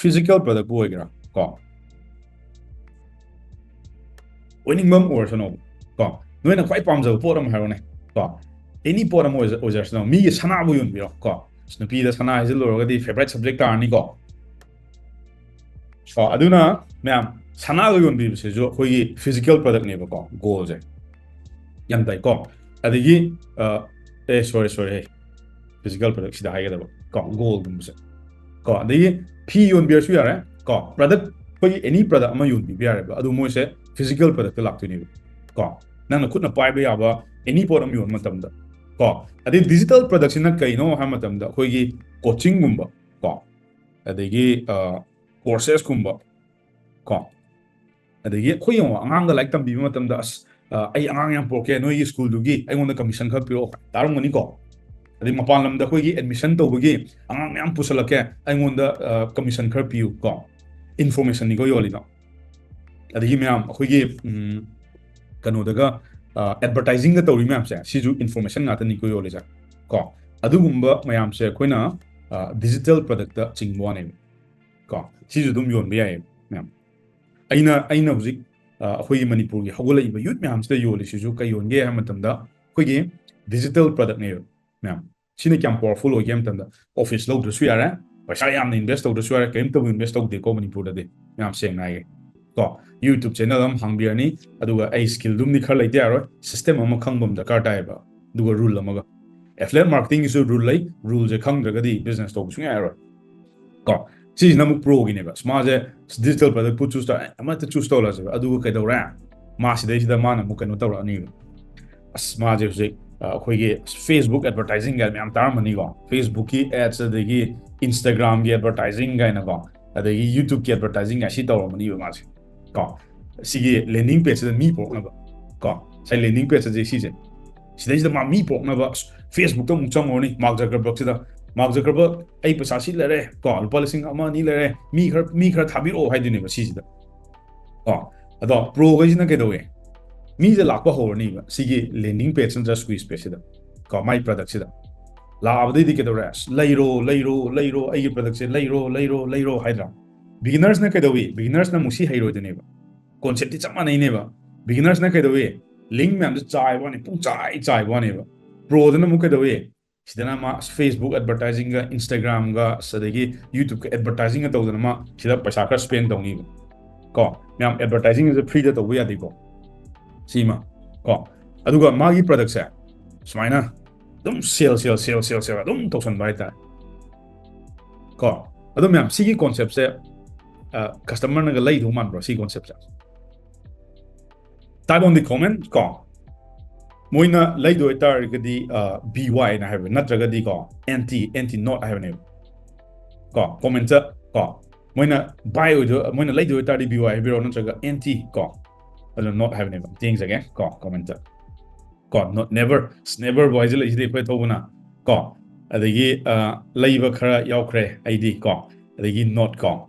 ꯐꯤꯖꯤꯀꯦꯜ ꯄ꯭ꯔꯗꯛꯄꯨ ꯑꯣꯏꯒꯦꯔꯥ ꯀꯣ, ꯑꯣꯏꯅꯤꯡꯕ ꯑꯃ ꯑꯣꯏꯔꯁꯅꯣ ꯀꯣ꯫ ꯅꯣꯏꯅ ꯈ꯭ꯋꯥꯏ ꯄꯥꯝꯖꯕ ꯄꯣꯠ ꯑꯃ ꯍꯥꯏꯔꯣꯅꯦ ꯀꯣ꯫ ꯑꯦꯅꯤ ꯄꯣꯠ ꯑꯃ ꯑꯣꯏꯖ- ꯑꯣꯏꯖꯔꯁꯅꯣ, ꯃꯤꯒꯤ ꯁꯅꯥꯕꯨ ꯌꯣꯟꯕꯤꯔꯣ ꯀꯣ꯫ ꯑꯁ, ꯅꯨꯄꯤꯗ ꯁꯅꯥ ꯍꯥꯏꯖꯤꯜꯂꯨꯔꯒꯗꯤ ꯐꯦꯚꯔꯥꯏꯠ ꯁꯕꯖꯦꯛ ꯇꯥꯔꯅꯤꯀꯣ꯫ ꯀꯣ, ꯑꯗꯨꯅ ꯃꯌꯥꯝ, ꯁꯅꯥꯒ ꯌꯣꯟꯕꯤꯕꯁꯤꯁꯨ ꯑꯩꯈꯣꯏꯒꯤ ꯐꯤꯖꯤꯀꯦꯜ ꯄ꯭ꯔꯗꯛꯅꯦꯕꯀꯣ, ꯒꯣꯜꯁꯦ꯫ ꯌꯥꯝ ꯇꯥꯏꯀꯣ꯫ ꯑꯗꯒꯤ ꯑ, ꯑꯦ ꯁꯣꯔꯤ ꯁꯣꯔꯤ, ꯐꯤꯖꯤꯀꯦꯜ ꯄ꯭ꯔꯗꯛꯁꯤꯗ ꯍꯥꯏꯒꯗꯕ ꯀꯣ, ꯒꯣꯜꯒꯨꯝꯕꯁꯦ ꯀꯣ꯫ ꯑꯗꯒꯤ ꯐꯤ ꯌꯣꯟꯕꯤꯔꯁꯨ ꯌꯥꯔꯦ ꯀꯣ, ꯄ꯭ꯔꯗꯛ, ꯑꯩꯈꯣꯏꯒꯤ ꯑꯦꯅꯤ ꯄ꯭ꯔꯗꯛ ꯑꯃ ꯌꯣꯟꯕꯤꯕ ꯌꯥꯔꯦꯕ, ꯑꯗꯨ ꯃꯣꯏꯁꯦ ꯐꯤꯖꯤꯀꯦꯜ ꯄ꯭ꯔꯗꯛꯇ ꯂꯥꯛꯇꯣꯏꯅꯦꯕ ꯀꯣ꯫ ꯅꯪꯅ ꯈꯨꯠꯅ ꯄꯥꯏꯕ ꯌꯥꯕ ꯑꯦꯅꯤ ꯄꯣꯠ ꯑꯃ ꯌꯣꯟꯕ ꯃꯇꯝꯗ ꯀꯣ꯫ ꯑꯗꯩ ꯗꯤꯖꯤꯇꯦꯜ ꯄ꯭ꯔꯗꯛꯁꯤꯅ ꯀꯩꯅꯣ ꯍꯥꯏꯕ ꯃꯇꯝꯗ ꯑꯩꯈꯣꯏꯒꯤ ꯀꯣꯆꯤꯡꯒꯨꯝꯕ ꯀꯣ, ꯑꯗꯒꯤ ꯀꯣꯔꯁꯦꯁꯀꯨꯝꯕ ꯀꯣ꯫ ꯑꯗꯒꯤ ꯑꯩꯈꯣꯏ ꯌꯦꯡꯉꯣ, ꯑꯉꯥꯡꯗ ꯂꯥꯏꯔꯤꯛ ꯇꯝꯕꯤꯕ ꯃꯇꯝꯗ, "ꯑꯁ, ꯑ, ꯑꯩ ꯑꯉꯥꯡ ꯌꯥꯝ ꯄꯨꯔꯛꯀꯦ, ꯅꯣꯏꯒꯤ ꯁ꯭ꯀꯨꯜꯗꯨꯒꯤ ꯑꯩꯉꯣꯟꯗ ꯀꯃꯤꯁꯟ ꯈꯔ ꯄꯤꯔꯛꯑꯣ" ꯇꯥꯔꯝꯒꯅꯤꯀꯣ꯫ ꯑꯗꯩ ꯃꯄꯥꯟ ꯂꯝꯗ ꯑꯩꯈꯣꯏꯒꯤ ꯑꯦꯗꯃꯤꯁꯟ ꯇꯧꯕꯒꯤ, "ꯑꯉꯥꯡ ꯃꯌꯥꯝ ꯄꯨꯁꯜꯂꯛꯀꯦ, ꯑꯩꯉꯣꯟꯗ, ꯑ, ꯀꯃꯤꯁꯟ ꯈꯔ ꯄꯤꯌꯨ" ꯀꯣ꯫ ꯏꯟꯐꯣꯔꯃꯦꯁꯟꯅꯤꯀꯣ ꯌꯣꯜꯂꯤꯗꯣ꯫ ꯑꯗꯒꯤ ꯃꯌꯥꯝ ꯑꯩꯈꯣꯏꯒꯤ, ꯎꯝ, ꯀꯩꯅꯣꯗꯒ, ꯑ, ꯑꯦꯗꯚꯔꯇꯥꯏꯖꯤꯡꯒ ꯇꯧꯔꯤ ꯃꯌꯥꯝꯁꯦ, ꯁꯤꯁꯨ ꯏꯟꯐꯣꯔꯃꯦꯁꯟ ꯉꯥꯛꯇꯅꯤꯀꯣ ꯌꯣꯜꯂꯤꯁꯦ ꯀꯣ꯫ ꯑꯗꯨꯒꯨꯝꯕ ꯃꯌꯥꯝꯁꯦ ꯑꯩꯈꯣꯏꯅ, ꯑ, ꯗꯤꯖꯤꯇꯦꯜ ꯄ꯭ꯔꯗꯛꯇ ꯆꯤꯡꯕ ꯋꯥꯅꯦꯕ ꯀꯣ꯫ ꯁꯤꯁꯨ ꯑꯗꯨꯝ ꯌꯣꯟꯕ ꯌꯥꯏꯌꯦꯕ ꯃꯌꯥꯝ꯫ ꯑꯩꯅ, ꯑꯩꯅ ꯍꯧꯖꯤꯛ, ꯑ, ꯑꯩꯈꯣꯏꯒꯤ ꯃꯅꯤꯄꯨꯔꯒꯤ ꯍꯧꯒꯠꯂꯛꯏꯕ ꯌꯨꯠ ꯃꯌꯥꯝꯁꯤꯗ ꯌꯣꯜꯂꯤꯁꯤꯁꯨ ꯀꯩ ꯌꯣꯟꯒꯦ ꯍꯥꯏꯕ ꯃꯇꯝꯗ, ꯑꯩꯈꯣꯏꯒꯤ ꯗꯤꯖꯤꯇꯦꯜ ꯄ꯭ꯔꯗꯛꯅꯦꯕ ꯃꯌꯥꯝ꯫ ꯁꯤꯅ ꯀꯌꯥꯝ ꯄꯋꯥꯔꯐꯨꯜ ꯑꯣꯏꯒꯦ ꯍꯥꯏꯕ ꯃꯇꯝꯗ, ꯑꯣꯐꯤꯁ ꯂꯧꯗ꯭ꯔꯁꯨ ꯌꯥꯔꯦ, ꯄꯩꯁꯥ ꯌꯥꯝꯅ ꯏꯟꯚꯦꯁ ꯇꯧꯗ꯭ꯔꯁꯨ ꯌꯥꯔꯦ, ꯀꯔꯤꯝꯇꯕꯨ ꯏꯟꯚꯦꯁ ꯇꯧꯗꯦꯀꯣ ꯃꯅꯤꯄꯨꯔꯗꯗꯤ, ꯃꯌꯥꯝ ꯁꯦꯡꯅ ꯍꯥꯏꯒꯦ ꯀꯣ꯫ ꯌꯨꯇ꯭ꯌꯨꯕ ꯆꯦꯅꯦꯜ ꯑꯃ ꯍꯥꯡꯕꯤꯔꯅꯤ, ꯑꯗꯨꯒ ꯑꯩ ꯁ꯭ꯀꯤꯜꯗꯨꯝꯗꯤ ꯈꯔ ꯂꯩꯇ ꯌꯥꯔꯣꯏ, ꯁꯤꯁꯇꯦꯝ ꯑꯃ ꯈꯪꯕ ꯑꯃ ꯗꯔꯀꯥꯔ ꯇꯥꯏꯌꯦꯕ꯫ ꯑꯗꯨꯒ rule ꯑꯃꯒ꯫ Affiliate marketingꯒꯤꯁꯨ rule ꯂꯩ꯫ Ruleꯁꯦ ꯈꯪꯗ꯭ꯔꯒꯗꯤ business ꯇꯧꯕ ꯁꯨꯡꯌꯥ ꯌꯥꯔꯣꯏ꯫ ꯀꯣ, ꯁꯤꯁꯤꯅ ꯑꯃꯨꯛ proꯒꯤꯅꯦꯕ꯫ ꯑꯁ, ꯃꯥꯁꯦ digital product ꯄꯣꯠ choose ꯇꯧ-, ꯑꯃꯠꯇ choose ꯇꯧꯔꯁꯦꯕ꯫ ꯑꯗꯨꯒ ꯀꯩꯗꯧꯔꯦ? ꯃꯥ ꯁꯤꯗꯩꯁꯤꯗ ꯃꯥꯅ ꯑꯃꯨꯛ ꯀꯩꯅꯣ ꯇꯧꯔꯛꯑꯅꯤꯕ꯫ ꯑꯁ, ꯃꯥꯁꯦ ꯍꯧꯖꯤꯛ, ꯑ, ꯑꯩꯈꯣꯏꯒꯤ Facebook advertising ꯒꯥꯏ ꯃꯌꯥꯝ ꯇꯥꯔꯝꯃꯅꯤꯀꯣ꯫ Facebookꯀꯤ ads, ꯑꯗꯒꯤ Instagramꯒꯤ advertising ꯀꯥꯏꯅꯀꯣ, ꯑꯗꯒꯤ YouTubeꯀꯤ advertising ꯀꯥꯏ ꯁꯤ ꯇꯧꯔꯝꯃꯅꯤꯕ ꯃꯥꯁꯦ꯫ ꯀꯣ, ꯁꯤꯒꯤ landing pageꯁꯤꯗ ꯃꯤ ꯄꯨꯔꯛꯅꯕ꯫ ꯀꯣ, ꯉꯁꯥꯏ landing pageꯁꯦ ꯁꯤꯁꯦ꯫ ꯁꯤꯗꯩꯁꯤꯗ ꯃꯥ ꯃꯤ ꯄꯨꯔꯛꯅꯕ, ꯑꯁ, Facebookꯇ ꯑꯃꯨꯛ ꯆꯪꯉꯨꯔꯅꯤ꯫ Mark Zuckerbergꯁꯤꯗ, "Mark Zuckerberg, ꯑꯩ ꯄꯩꯁꯥ ꯁꯤ ꯂꯩꯔꯦ, ꯀꯣ, ꯂꯨꯄꯥ ꯂꯤꯁꯤꯡ ꯑꯃ ꯑꯅꯤ ꯂꯩꯔꯦ, ꯃꯤ ꯈꯔ, ꯃꯤ ꯈꯔ ꯊꯥꯕꯤꯔꯛꯑꯣ" ꯍꯥꯏꯗꯣꯏꯅꯦꯕ ꯁꯤꯁꯤꯗ꯫ ꯀꯣ, ꯑꯗꯣ proꯈꯩꯁꯤꯅ ꯀꯩꯗꯧꯋꯦ? ꯃꯤꯁꯦ ꯂꯥꯛꯄ ꯍꯧꯔꯅꯤꯕ ꯁꯤꯒꯤ landing page ꯅꯠꯇ꯭ꯔꯒ squeeze pageꯁꯤꯗ, ꯀꯣ, ꯃꯥꯏ productꯁꯤꯗ꯫ ꯂꯥꯛꯑꯕꯗꯩꯗꯤ ꯀꯩꯗꯧꯔꯦ? "ꯑꯁ, ꯂꯩꯔꯣ, ꯂꯩꯔꯣ, ꯂꯩꯔꯣ, ꯑꯩꯒꯤ productꯁꯦ ꯂꯩꯔꯣ, ꯂꯩꯔꯣ, ꯂꯩꯔꯣ" ꯍꯥꯏꯗ꯭ꯔꯥ? Beginnersꯅ ꯀꯩꯗꯧꯋꯤ? Beginnersꯅ ꯑꯃꯨꯛ ꯁꯤ ꯍꯩꯔꯣꯏꯗꯣꯏꯅꯦꯕ꯫ Conceptꯇꯤ ꯆꯞ ꯃꯥꯟꯅꯩꯅꯦꯕ꯫ Beginnersꯅ ꯀꯩꯗꯧꯋꯤ? Link ꯃꯌꯥꯝꯁꯦ ꯆꯥꯏꯕ ꯋꯥꯅꯤ, ꯄꯨꯡ ꯆꯥꯏ ꯆꯥꯏꯕ ꯋꯥꯅꯦꯕ꯫ Proꯗꯅ ꯑꯃꯨꯛ ꯀꯩꯗꯧꯋꯤ? ꯁꯤꯗꯅ ꯃꯥ Facebook advertisingꯒ, Instagramꯒ, ꯑꯁ, ꯑꯗꯒꯤ YouTubeꯀ advertisingꯒ ꯇꯧꯗꯅ ꯃꯥ ꯁꯤꯗ ꯄꯩꯁꯥ ꯈꯔ spend ꯇꯧꯅꯤꯕ꯫ ꯀꯣ, ꯃꯌꯥꯝ advertisingꯁꯦ freeꯗ ꯇꯧꯕ ꯌꯥꯗꯦꯀꯣ꯫ ꯁꯤꯃ꯫ ꯀꯣ, ꯑꯗꯨꯒ ꯃꯥꯒꯤ productꯁꯦ ꯁꯨꯃꯥꯏꯅ ꯑꯗꯨꯝ sell, sell, sell, sell, sell ꯑꯗꯨꯝ ꯇꯧꯁꯟꯕ ꯍꯥꯏꯇꯥꯔꯦ꯫ ꯀꯣ, ꯑꯗꯣ ꯃꯌꯥꯝ, ꯁꯤꯒꯤ conceptꯁꯦ, ꯑ, customerꯅꯒ ꯂꯩꯗꯧ ꯃꯥꯟꯕ꯭ꯔꯣ, ꯁꯤꯒꯤ conceptꯁꯦ? Type on the comment, ꯀꯣ꯫ ꯃꯣꯏꯅ ꯂꯩꯗꯣꯏ ꯑꯣꯏꯇꯥꯔꯒꯗꯤ, ꯑ, B Y ꯅ ꯍꯥꯏꯕ, ꯅꯠꯇ꯭ꯔꯒꯗꯤ, ꯀꯣ, N T, N T not ꯍꯥꯏꯕꯅꯦꯕ꯫ ꯀꯣ, commentꯇ, ꯀꯣ, ꯃꯣꯏꯅ buy ꯑꯣꯏꯗꯣꯏ, ꯃꯣꯏꯅ ꯂꯩꯗꯣꯏ ꯑꯣꯏꯇꯥꯔꯗꯤ B Y ꯍꯥꯏꯕꯤꯔꯣ, ꯅꯠꯇ꯭ꯔꯒ N T, ꯀꯣ, ꯑꯗꯨꯅ not ꯍꯥꯏꯕꯅꯦꯕ꯫ ꯑꯝꯇ ꯌꯦꯡꯖꯒꯦ, ꯀꯣ, commentꯇ꯫ ꯀꯣ, not, never, never ꯕꯨ ꯍꯥꯏꯖꯤꯜꯂꯛꯏꯁꯤꯗꯤ ꯑꯩꯈꯣꯏ ꯊꯧꯕꯅ, ꯀꯣ꯫ ꯑꯗꯒꯤ, ꯑ, ꯂꯩꯕ ꯈꯔ ꯌꯥꯎꯈ꯭ꯔꯦ ꯑꯩꯗꯤ, ꯀꯣ꯫ ꯑꯗꯒꯤ not, ꯀꯣ꯫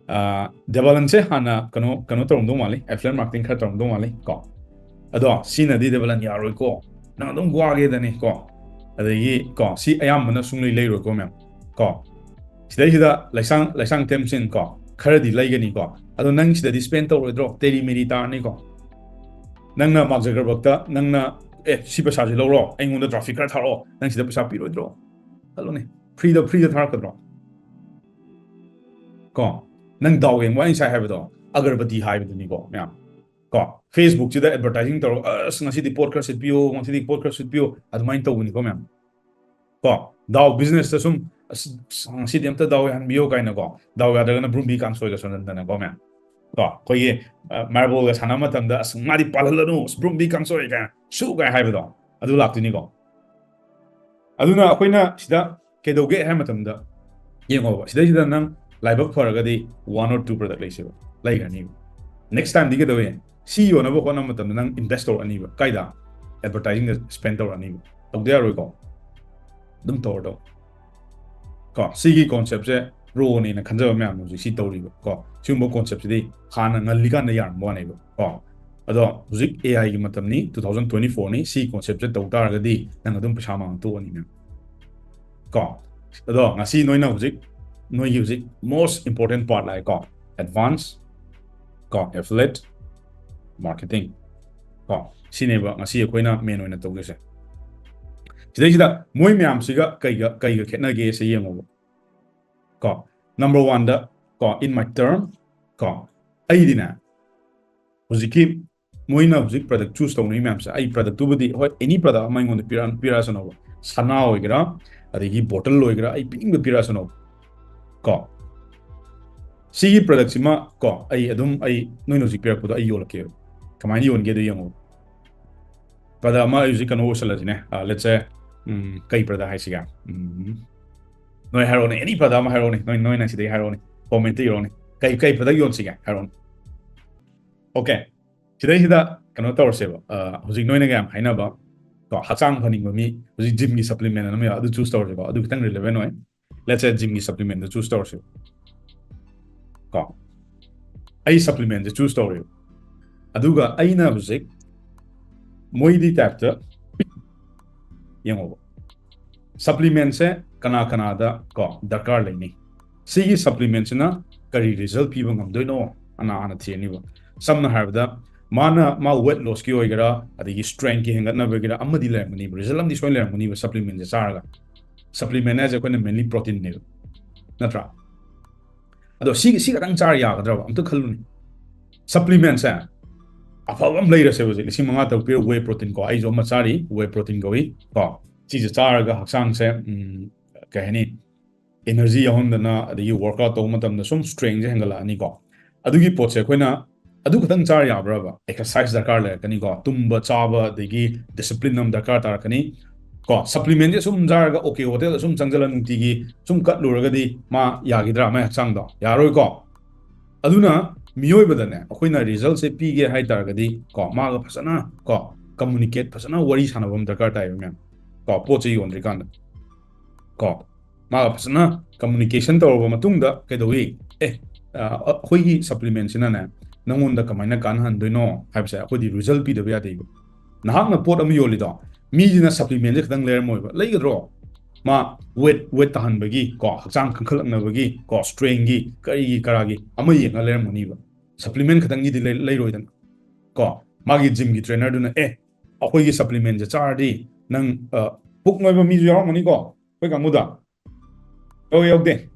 ꯑ, ꯗꯦꯕꯥꯂꯟꯁꯦ ꯍꯥꯟꯅ ꯀꯩꯅꯣ, ꯀꯩꯅꯣ ꯇꯧꯔꯝꯗꯧ ꯃꯥꯜꯂꯤ, affiliate marketing ꯈꯔ ꯇꯧꯔꯝꯗꯧ ꯃꯥꯜꯂꯤ, ꯀꯣ꯫ ꯑꯗꯣ ꯁꯤꯅꯗꯤ ꯗꯦꯕꯥꯂꯟ ꯌꯥꯔꯣꯏꯀꯣ, ꯅꯪ ꯑꯗꯨꯝ ꯋꯥꯒꯦꯗꯅꯤ, ꯀꯣ꯫ ꯑꯗꯒꯤ, ꯀꯣ, ꯁꯤ ꯑꯌꯥꯝꯕꯅ ꯁꯨꯡꯂꯩ ꯂꯩꯔꯣꯏꯀꯣ, ꯃꯌꯥꯝ, ꯀꯣ꯫ ꯁꯤꯗꯩꯁꯤꯗ ꯂꯩꯁꯥꯡ, ꯂꯩꯁꯥꯡ ꯊꯦꯝꯆꯤꯟ, ꯀꯣ, ꯈꯔꯗꯤ ꯂꯩꯒꯅꯤꯀꯣ꯫ ꯑꯗꯣ ꯅꯪ ꯁꯤꯗꯗꯤ spend ꯇꯧꯔꯣꯏꯗ꯭ꯔꯣ? ꯇꯦꯔꯤ ꯃꯦꯔꯤ ꯇꯥꯔꯅꯤꯀꯣ꯫ ꯅꯪꯅ Mark Zuckerbergꯇ, ꯅꯪꯅ, "ꯑꯦ, ꯁꯤ ꯄꯩꯁꯥꯁꯤ ꯂꯧꯔꯣ, ꯑꯩꯉꯣꯟꯗ traffic ꯈꯔ ꯊꯥꯔꯛꯑꯣ", ꯅꯪ ꯁꯤꯗ ꯄꯩꯁꯥ ꯄꯤꯔꯣꯏꯗ꯭ꯔꯣ? ꯈꯜꯂꯨꯅꯦ, freeꯗ, freeꯗ ꯊꯥꯔꯛꯀꯗ꯭ꯔꯣ? ꯀꯣ, ꯅꯪ ꯗꯥꯎ ꯌꯦꯡꯕ, ꯑꯩ ꯉꯁꯥꯏ ꯍꯥꯏꯕꯗꯣ, ꯑꯒꯔꯕꯇꯤ ꯍꯥꯏꯕꯗꯨꯅꯤꯀꯣ, ꯃꯌꯥꯝ꯫ ꯀꯣ, Facebook ꯁꯤꯗ advertising ꯇꯧꯔꯒ, "ꯑꯁ, ꯉꯁꯤꯗꯤ ꯄꯣꯠ ꯈꯔ ꯁꯤꯠꯄꯤꯌꯣ, ꯉꯁꯤꯗꯤ ꯄꯣꯠ ꯈꯔ ꯁꯤꯠꯄꯤꯌꯣ", ꯑꯗꯨꯃꯥꯏꯅ ꯇꯧꯕꯅꯤꯀꯣ ꯃꯌꯥꯝ꯫ ꯀꯣ, ꯗꯥꯎ business ꯇ ꯁꯨꯝ, "ꯑꯁ, ꯉꯁꯤꯗꯤ ꯑꯝꯇ ꯗꯥꯎ ꯌꯥꯍꯟꯕꯤꯌꯣ" ꯀꯥꯏꯅꯀꯣ, ꯗꯥꯎ ꯌꯥꯗ꯭ꯔꯒꯅ ꯕ꯭ꯔꯨꯝꯕꯤ ꯀꯥꯡꯁꯣꯏꯒ ꯁꯣꯟꯍꯟꯗꯅꯀꯣ ꯃꯌꯥꯝ꯫ ꯀꯣ, ꯑꯩꯈꯣꯏꯒꯤ, ꯑ, marble ꯒ ꯁꯥꯟꯅꯕ ꯃꯇꯝꯗ, "ꯑꯁ, ꯃꯥꯗꯤ ꯄꯥꯜꯍꯜꯂꯅꯨ, ꯑꯁ, ꯕ꯭ꯔꯨꯝꯕꯤ ꯀꯥꯡꯁꯣꯏ" ꯀꯥꯏꯅ, "ꯁꯨ" ꯀꯥꯏ ꯍꯥꯏꯕꯗꯣ, ꯑꯗꯨ ꯂꯥꯛꯇꯣꯏꯅꯤꯀꯣ꯫ ꯑꯗꯨꯅ ꯑꯩꯈꯣꯏꯅ ꯁꯤꯗ ꯀꯩꯗꯧꯒꯦ ꯍꯥꯏꯕ ꯃꯇꯝꯗ, ꯌꯦꯡꯉꯣꯕ, ꯁꯤꯗꯩꯁꯤꯗ ꯅꯪ ꯂꯥꯏꯕꯛ ꯐꯔꯒꯗꯤ one or two product ꯂꯩꯁꯦꯕ, ꯂꯩꯈ꯭ꯔꯅꯤꯕ꯫ Next time ꯗꯤ ꯀꯩꯗꯧꯋꯦ? ꯁꯤ ꯌꯣꯟꯅꯕ ꯍꯣꯠꯅꯕ ꯃꯇꯝꯗ ꯅꯪ invest ꯇꯧꯔꯛꯑꯅꯤꯕ꯫ ꯀꯥꯏꯗ? Advertising ꯗ spend ꯇꯧꯔꯛꯑꯅꯤꯕ꯫ ꯇꯧꯗ ꯌꯥꯔꯣꯏꯀꯣ꯫ ꯑꯗꯨꯝ ꯇꯧꯔꯗꯧ꯫ ꯀꯣ, ꯁꯤꯒꯤ concept ꯁꯦ pro ꯅꯦꯅ ꯈꯟꯖꯕ ꯃꯌꯥꯝꯅ ꯍꯧꯖꯤꯛ ꯁꯤ ꯇꯧꯔꯤꯕ꯫ ꯀꯣ, ꯁꯤꯒꯨꯝꯕ concept ꯁꯤꯗꯤ ꯍꯥꯟꯅ ꯉꯜꯂꯤꯀꯥꯟꯗ ꯌꯥꯔꯝꯕ ꯋꯥꯅꯦꯕ꯫ ꯀꯣ, ꯑꯗꯣ ꯍꯧꯖꯤꯛ A I ꯒꯤ ꯃꯇꯝꯅꯤ, two thousand twenty four ꯅꯤ, ꯁꯤ concept ꯁꯦ ꯇꯧ ꯇꯥꯔꯒꯗꯤ ꯅꯪ ꯑꯗꯨꯝ ꯄꯩꯁꯥ ꯃꯥꯡ ꯇꯣꯛꯑꯅꯤ ꯃꯌꯥꯝ꯫ ꯀꯣ, ꯑꯗꯣ ꯉꯁꯤ ꯅꯣꯏꯅ ꯍꯧꯖꯤꯛ, ꯅꯣꯏꯒꯤ ꯍꯧꯖꯤꯛ most important part ꯂꯥꯛꯑꯦꯀꯣ, advance, ꯀꯣ, affiliate marketing꯫ ꯀꯣ, ꯁꯤꯅꯦꯕ ꯉꯁꯤ ꯑꯩꯈꯣꯏꯅ main ꯑꯣꯏꯅ ꯇꯧꯗꯣꯏꯁꯦ꯫ ꯁꯤꯗꯩꯁꯤꯗ ꯃꯣꯏ ꯃꯌꯥꯝꯁꯤꯒ ꯀꯩꯒ, ꯀꯩꯒ ꯈꯦꯠꯅꯒꯦ ꯁꯦ ꯌꯦꯡꯉꯣꯕ꯫ ꯀꯣ, number one ꯗ, ꯀꯣ, in my term, ꯀꯣ, ꯑꯩꯗꯤꯅꯦ, ꯍꯧꯖꯤꯛꯀꯤ ꯃꯣꯏꯅ ꯍꯧꯖꯤꯛ product choose ꯇꯧꯅꯔꯤ ꯃꯌꯥꯝꯁꯦ, ꯑꯩ product ꯇꯨꯕꯨꯗꯤ, ꯍꯣꯏ, any product ꯑꯃ ꯑꯩꯉꯣꯟꯗ ꯄꯤꯔꯛ-, ꯄꯤꯔꯛꯑꯁꯅꯣꯕ, ꯁꯅꯥ ꯑꯣꯏꯒꯦꯔꯥ, ꯑꯗꯒꯤ bottle ꯑꯣꯏꯒꯦꯔꯥ, ꯑꯩ ꯄꯤꯅꯤꯡꯕ ꯄꯤꯔꯛꯑꯁꯅꯣꯕ꯫ ꯀꯣ, ꯁꯤꯒꯤ product ꯁꯤꯃ, ꯀꯣ, ꯑꯩ ꯑꯗꯨꯝ, ꯑꯩ ꯅꯣꯏꯅ ꯍꯧꯖꯤꯛ ꯄꯤꯔꯛꯄꯗꯣ ꯑꯩ ꯌꯣꯜꯂꯛꯀꯦꯕ꯫ ꯀꯃꯥꯏꯅ ꯌꯣꯟꯒꯦꯗꯣ ꯌꯦꯡꯉꯣ꯫ Product ꯑꯃ ꯑꯩ ꯍꯧꯖꯤꯛ ꯀꯩꯅꯣ ꯑꯣꯏꯁꯜꯂꯁꯤꯅꯦ꯫ ꯑ, let's say, ꯎꯝ, ꯀꯩ product ꯍꯥꯏꯁꯤꯒꯦ? ꯎꯝ, ꯅꯣꯏ ꯍꯥꯏꯔꯛꯑꯣꯅꯦ, any product ꯑꯃ ꯍꯥꯏꯔꯛꯑꯣꯅꯦ, ꯅꯣꯏ, ꯅꯣꯏꯅ ꯁꯤꯗꯩ ꯍꯥꯏꯔꯛꯑꯣꯅꯦ, comment ꯇ ꯏꯔꯛꯑꯣꯅꯦ꯫ ꯀꯩ, ꯀꯩ product ꯌꯣꯟꯁꯤꯒꯦ ꯍꯥꯏꯔꯛꯑꯣꯅꯦ꯫ Okay, ꯁꯤꯗꯩꯁꯤꯗ ꯀꯩꯅꯣ ꯇꯧꯔꯁꯦꯕ꯫ ꯑ, ꯍꯧꯖꯤꯛ ꯅꯣꯏꯅ ꯌꯥꯝ ꯍꯥꯏꯅꯕ, ꯀꯣ, ꯍꯛꯆꯥꯡ ꯐꯅꯤꯡꯕ ꯃꯤ, ꯍꯧꯖꯤꯛ gym ꯒꯤ supplement ꯑꯃ ꯌꯥꯎ-, ꯑꯗꯨ choose ꯇꯧꯔꯁꯦꯀꯣ, ꯑꯗꯨ ꯈꯤꯇꯪ relevant ꯑꯣꯏ꯫ Let's say gym ꯒꯤ supplement ꯗꯨ choose ꯇꯧꯔꯁꯦ꯫ ꯀꯣ, ꯑꯩ supplement ꯁꯦ choose ꯇꯧꯔꯦꯕ꯫ ꯑꯗꯨꯒ ꯑꯩꯅ ꯍꯧꯖꯤꯛ ꯃꯣꯏꯒꯤ type ꯇ ꯌꯦꯡꯉꯣꯕ, supplement ꯁꯦ ꯀꯅꯥ ꯀꯅꯥꯗ, ꯀꯣ, ꯗꯔꯀꯥꯔ ꯂꯩꯅꯤ? ꯁꯤꯒꯤ supplement ꯁꯤꯅ ꯀꯔꯤ result ꯄꯤꯕ ꯉꯝꯗꯣꯏꯅꯣ? ꯑꯅ ꯍꯥꯟꯅ ꯊꯤꯔꯅꯤꯕ꯫ ꯁꯝꯅ ꯍꯥꯏꯔꯕꯗ, ꯃꯥꯅ, ꯃꯥ weight loss ꯀꯤ ꯑꯣꯏꯒꯦꯔꯥ, ꯑꯗꯒꯤ strength ꯀꯤ ꯍꯦꯟꯒꯠꯅꯕ ꯑꯣꯏꯒꯦꯔꯥ, ꯑꯃꯗꯤ ꯂꯩꯔꯝꯒꯅꯤꯕ, result ꯑꯃꯗꯤ ꯁꯣꯏꯅ ꯂꯩꯔꯝꯒꯅꯤꯕ supplement ꯁꯦ ꯆꯥꯔꯒ꯫ Supplement ꯍꯥꯏꯁꯦ ꯑꯩꯈꯣꯏꯅ mainly protein ꯅꯦꯕ, ꯅꯠꯇ꯭ꯔꯥ? ꯑꯗꯣ ꯁꯤ, ꯁꯤ ꯈꯛꯇꯪ ꯆꯥꯔ ꯌꯥꯒꯗ꯭ꯔꯕ? ꯑꯝꯇ ꯈꯜꯂꯨꯅꯦ꯫ Supplement ꯁꯦ ꯑꯐꯕ ꯑꯃ ꯂꯩꯔꯁꯦꯕ ꯍꯧꯖꯤꯛ, ꯂꯤꯁꯤꯡ ꯃꯉꯥ ꯇꯔꯨꯛ ꯄꯤꯔ ꯋꯦ ꯄ꯭ꯔꯣꯇꯤꯟ ꯀꯣ, ꯑꯩꯁꯨ ꯑꯃ ꯆꯥꯔꯤ, ꯋꯦ ꯄ꯭ꯔꯣꯇꯤꯟ ꯀꯧꯏ ꯀꯣ꯫ ꯁꯤꯁꯦ ꯆꯥꯔꯒ ꯍꯛꯆꯥꯡꯁꯦ, ꯎꯝ, ꯀꯩ ꯍꯥꯏꯅꯤ, ꯏꯅꯔꯖꯤ ꯌꯥꯎꯍꯟꯗꯅ, ꯑꯗꯒꯤ ꯋꯥꯔꯛꯑꯥꯎꯠ ꯇꯧꯕ ꯃꯇꯝꯗ ꯁꯨꯝ ꯁ꯭ꯇꯔꯦꯡꯁꯦ ꯍꯦꯟꯒꯠꯂꯛꯑꯅꯤꯀꯣ꯫ ꯑꯗꯨꯒꯤ ꯄꯣꯠꯁꯦ ꯑꯩꯈꯣꯏꯅ ꯑꯗꯨ ꯈꯛꯇꯪ ꯆꯥꯔ ꯌꯥꯕ꯭ꯔꯕ? ꯑꯦꯛꯁꯔꯁꯥꯏꯁ ꯗꯔꯀꯥꯔ ꯂꯩꯔꯛꯀꯅꯤꯀꯣ, ꯇꯨꯝꯕ ꯆꯥꯕ, ꯑꯗꯒꯤ ꯗꯤꯁꯤꯄ꯭ꯂꯤꯟ ꯑꯃ ꯗꯔꯀꯥꯔ ꯇꯥꯔꯛꯀꯅꯤ ꯀꯣ꯫ ꯁꯄ꯭ꯂꯤꯃꯦꯟꯁꯦ ꯁꯨꯝ ꯆꯥꯔꯒ ꯑꯣꯀꯦ ꯍꯣꯇꯦꯜꯗ ꯁꯨꯝ ꯆꯪꯁꯤꯜꯂ ꯅꯨꯡꯇꯤꯒꯤ ꯁꯨꯝ ꯀꯠꯂꯨꯔꯒꯗꯤ ꯃꯥ ꯌꯥꯈꯤꯗ꯭ꯔꯥ? ꯃꯥꯏ ꯍꯛꯆꯥꯡꯗꯣ ꯌꯥꯔꯣꯏꯀꯣ꯫ ꯑꯗꯨꯅ ꯃꯤꯑꯣꯏꯕꯗꯅꯦ, ꯑꯩꯈꯣꯏꯅ ꯔꯤꯖꯜꯁꯦ ꯄꯤꯒꯦ ꯍꯥꯏ ꯇꯥꯔꯒꯗꯤ ꯀꯣ, ꯃꯥꯒ ꯐꯖꯅ ꯀꯣ, ꯀꯝꯃꯨꯅꯤꯀꯦꯠ, ꯐꯖꯅ ꯋꯥꯔꯤ ꯁꯥꯟꯅꯕ ꯑꯃ ꯗꯔꯀꯥꯔ ꯇꯥꯏꯕ ꯃꯌꯥꯝ ꯀꯣ, ꯄꯣꯠꯁꯦ ꯌꯣꯟꯗ꯭ꯔꯤꯀꯥꯟꯗ ꯀꯣ꯫ ꯃꯥꯒ ꯐꯖꯅ ꯀꯝꯃꯨꯅꯤꯀꯦꯁꯟ ꯇꯧꯔꯕ ꯃꯇꯨꯡꯗ ꯀꯩꯗꯧꯏ? ꯑꯦ, ꯑ, ꯑꯩꯈꯣꯏꯒꯤ ꯁꯄ꯭ꯂꯤꯃꯦꯟꯁꯤꯅꯅꯦ, ꯅꯪꯉꯣꯟꯗ ꯀꯃꯥꯏꯅ ꯀꯥꯟꯅꯍꯟꯗꯣꯏꯅꯣ ꯍꯥꯏꯕꯁꯦ ꯑꯩꯈꯣꯏꯗꯤ ꯔꯤꯖꯜ ꯄꯤꯗꯕ ꯌꯥꯗꯦꯕ꯫ ꯅꯍꯥꯛꯅ ꯄꯣꯠ ꯑꯃ ꯌꯣꯜꯂꯤꯗꯣ, ꯃꯤꯁꯤꯅ ꯁꯄ꯭ꯂꯤꯃꯦꯟꯁꯦ ꯈꯤꯇꯪ ꯂꯩꯔꯝꯃꯣꯏꯕ, ꯂꯩꯒꯗ꯭ꯔꯣ? ꯃꯥ ꯋꯦꯠ, ꯋꯦꯠ ꯇꯥꯍꯟꯕꯒꯤ ꯀꯣ, ꯍꯛꯆꯥꯡ ꯀꯟꯈꯠꯂꯛꯅꯕꯒꯤ ꯀꯣ, ꯁ꯭ꯇꯔꯦꯡꯒꯤ ꯀꯔꯤꯒꯤ ꯀꯔꯥꯒꯤ ꯑꯃ ꯌꯦꯡꯉ ꯂꯩꯔꯝꯒꯅꯤꯕ꯫ ꯁꯄ꯭ꯂꯤꯃꯦꯟ ꯈꯛꯇꯪꯒꯤꯗꯤ ꯂꯩ-, ꯂꯩꯔꯣꯏꯗꯅ ꯀꯣ꯫ ꯃꯥꯒꯤ ꯖꯤꯝꯒꯤ ꯇ꯭ꯔꯦꯅꯔꯗꯨꯅ, "ꯑꯦ, ꯑꯩꯈꯣꯏꯒꯤ ꯁꯄ꯭ꯂꯤꯃꯦꯟꯁꯦ ꯆꯥꯔꯗꯤ ꯅꯪ, ꯑ, ꯄꯨꯛ ꯅꯣꯏꯕ ꯃꯤꯁꯨ ꯌꯥꯎꯔꯝꯒꯅꯤꯀꯣ ꯑꯩꯈꯣꯏ ꯀꯥꯡꯕꯨꯗ?" ꯌꯥꯎ-, ꯌꯥꯎꯗꯦ꯫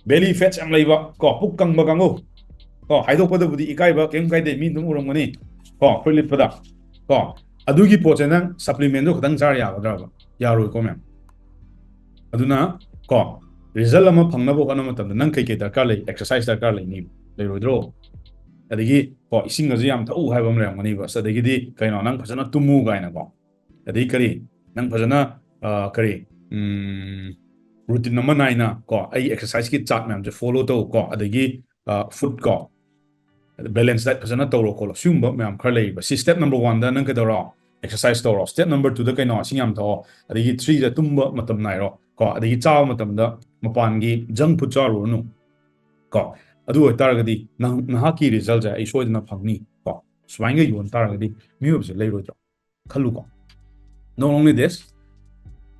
ꯕꯦꯂꯤ ꯐꯦꯠꯁ ꯌꯥꯝ ꯂꯩꯕ ꯀꯣ, ꯄꯨꯛ ꯀꯪꯕ ꯀꯥꯡꯕꯨ ꯀꯣ, ꯍꯥꯏꯗꯣꯛꯄꯗꯕꯨꯗꯤ ꯏꯀꯥꯏꯕ ꯀꯩꯝ ꯀꯥꯏꯗꯦ, ꯃꯤ ꯑꯗꯨꯝ ꯎꯔꯝꯒꯅꯤ ꯀꯣ, ꯐꯨꯔꯤꯠ ꯂꯤꯠꯄꯗ ꯀꯣ꯫ ꯑꯗꯨꯒꯤ ꯄꯣꯠꯁꯦ ꯅꯪ ꯁꯄ꯭ꯂꯤꯃꯦꯟꯗꯣ ꯈꯛꯇꯪ ꯆꯥꯔ ꯌꯥꯒꯗ꯭ꯔꯕ? ꯌꯥꯔꯣꯏꯀꯣ ꯃꯌꯥꯝ꯫ ꯑꯗꯨꯅ ꯀꯣ, ꯔꯤꯖꯜ ꯑꯃ ꯐꯪꯅꯕ ꯍꯣꯠꯅꯕ ꯃꯇꯝꯗ ꯅꯪ ꯀꯩꯀꯩ ꯗꯔꯀꯥꯔ ꯂꯩ? ꯑꯦꯛꯁꯔꯁꯥꯏꯁ ꯗꯔꯀꯥꯔ ꯂꯩꯅꯤ, ꯂꯩꯔꯣꯏꯗ꯭ꯔꯣ? ꯑꯗꯒꯤ ꯀꯣ, ꯏꯁꯤꯡ ꯑꯁꯤ ꯌꯥꯝ ꯊꯛꯎ ꯍꯥꯏꯕ ꯑꯃ ꯂꯩꯔꯝꯒꯅꯤꯕ꯫ ꯑꯁ, ꯑꯗꯒꯤꯗꯤ ꯀꯩꯅꯣ, ꯅꯪ ꯐꯖꯅ ꯇꯨꯝꯃꯨ ꯀꯥꯏꯅꯀꯣ꯫ ꯑꯗꯩ ꯀꯔꯤ, ꯅꯪ ꯐꯖꯅ, ꯑ, ꯀꯔꯤ, ꯎꯝ, ꯔꯨꯇꯤꯟ ꯑꯃ ꯅꯥꯏꯅ ꯀꯣ, ꯑꯩ ꯑꯦꯛꯁꯔꯁꯥꯏꯁꯀꯤ ꯆꯥꯔꯠ ꯃꯌꯥꯝꯁꯦ ꯐꯣꯂꯣ ꯇꯧ ꯀꯣ, ꯑꯗꯒꯤ, ꯑ, ꯐꯨꯗ ꯀꯣ, ꯕꯦꯂꯦꯟꯁ ꯗꯥꯏꯠ ꯐꯖꯅ ꯇꯧꯔꯣ ꯈꯣꯠꯂꯣ, ꯁꯤꯒꯨꯝꯕ ꯃꯌꯥꯝ ꯈꯔ ꯂꯩꯌꯦꯕ꯫ ꯁꯤ ꯁ꯭ꯇꯦꯞ ꯅꯝꯕꯔ ꯋꯥꯟꯗ ꯅꯪ ꯀꯩꯗꯧꯔꯣ? ꯑꯦꯛꯁꯔꯁꯥꯏꯁ ꯇꯧꯔꯣ꯫ ꯁ꯭ꯇꯦꯞ ꯅꯝꯕꯔ ꯇꯨꯗ ꯀꯩꯅꯣ? ꯏꯁꯤꯡ ꯌꯥꯝ ꯊꯛꯑꯣ꯫ ꯑꯗꯒꯤ ꯊ꯭ꯔꯤꯗ ꯇꯨꯝꯕ ꯃꯇꯝ ꯅꯥꯏꯔꯣ ꯀꯣ, ꯑꯗꯒꯤ ꯆꯥꯕ ꯃꯇꯝꯗ ꯃꯄꯥꯟꯒꯤ ꯖꯪ ꯐꯨꯗ ꯆꯥꯔꯨꯔꯅꯨ ꯀꯣ꯫ ꯑꯗꯨ ꯑꯣꯏꯇꯥꯔꯒꯗꯤ ꯅꯪ, ꯅꯍꯥꯛꯀꯤ ꯔꯤꯖꯜꯁꯦ ꯑꯩ ꯁꯣꯏꯗꯅ ꯐꯪꯅꯤ ꯀꯣ꯫ ꯁꯨꯃꯥꯏꯅ ꯌꯣꯟ ꯇꯥꯔꯒꯗꯤ ꯃꯤꯑꯣꯏꯕꯁꯦ ꯂꯩꯔꯣꯏꯗ꯭ꯔꯣ? ꯈꯜꯂꯨꯀꯣ꯫ Not only this,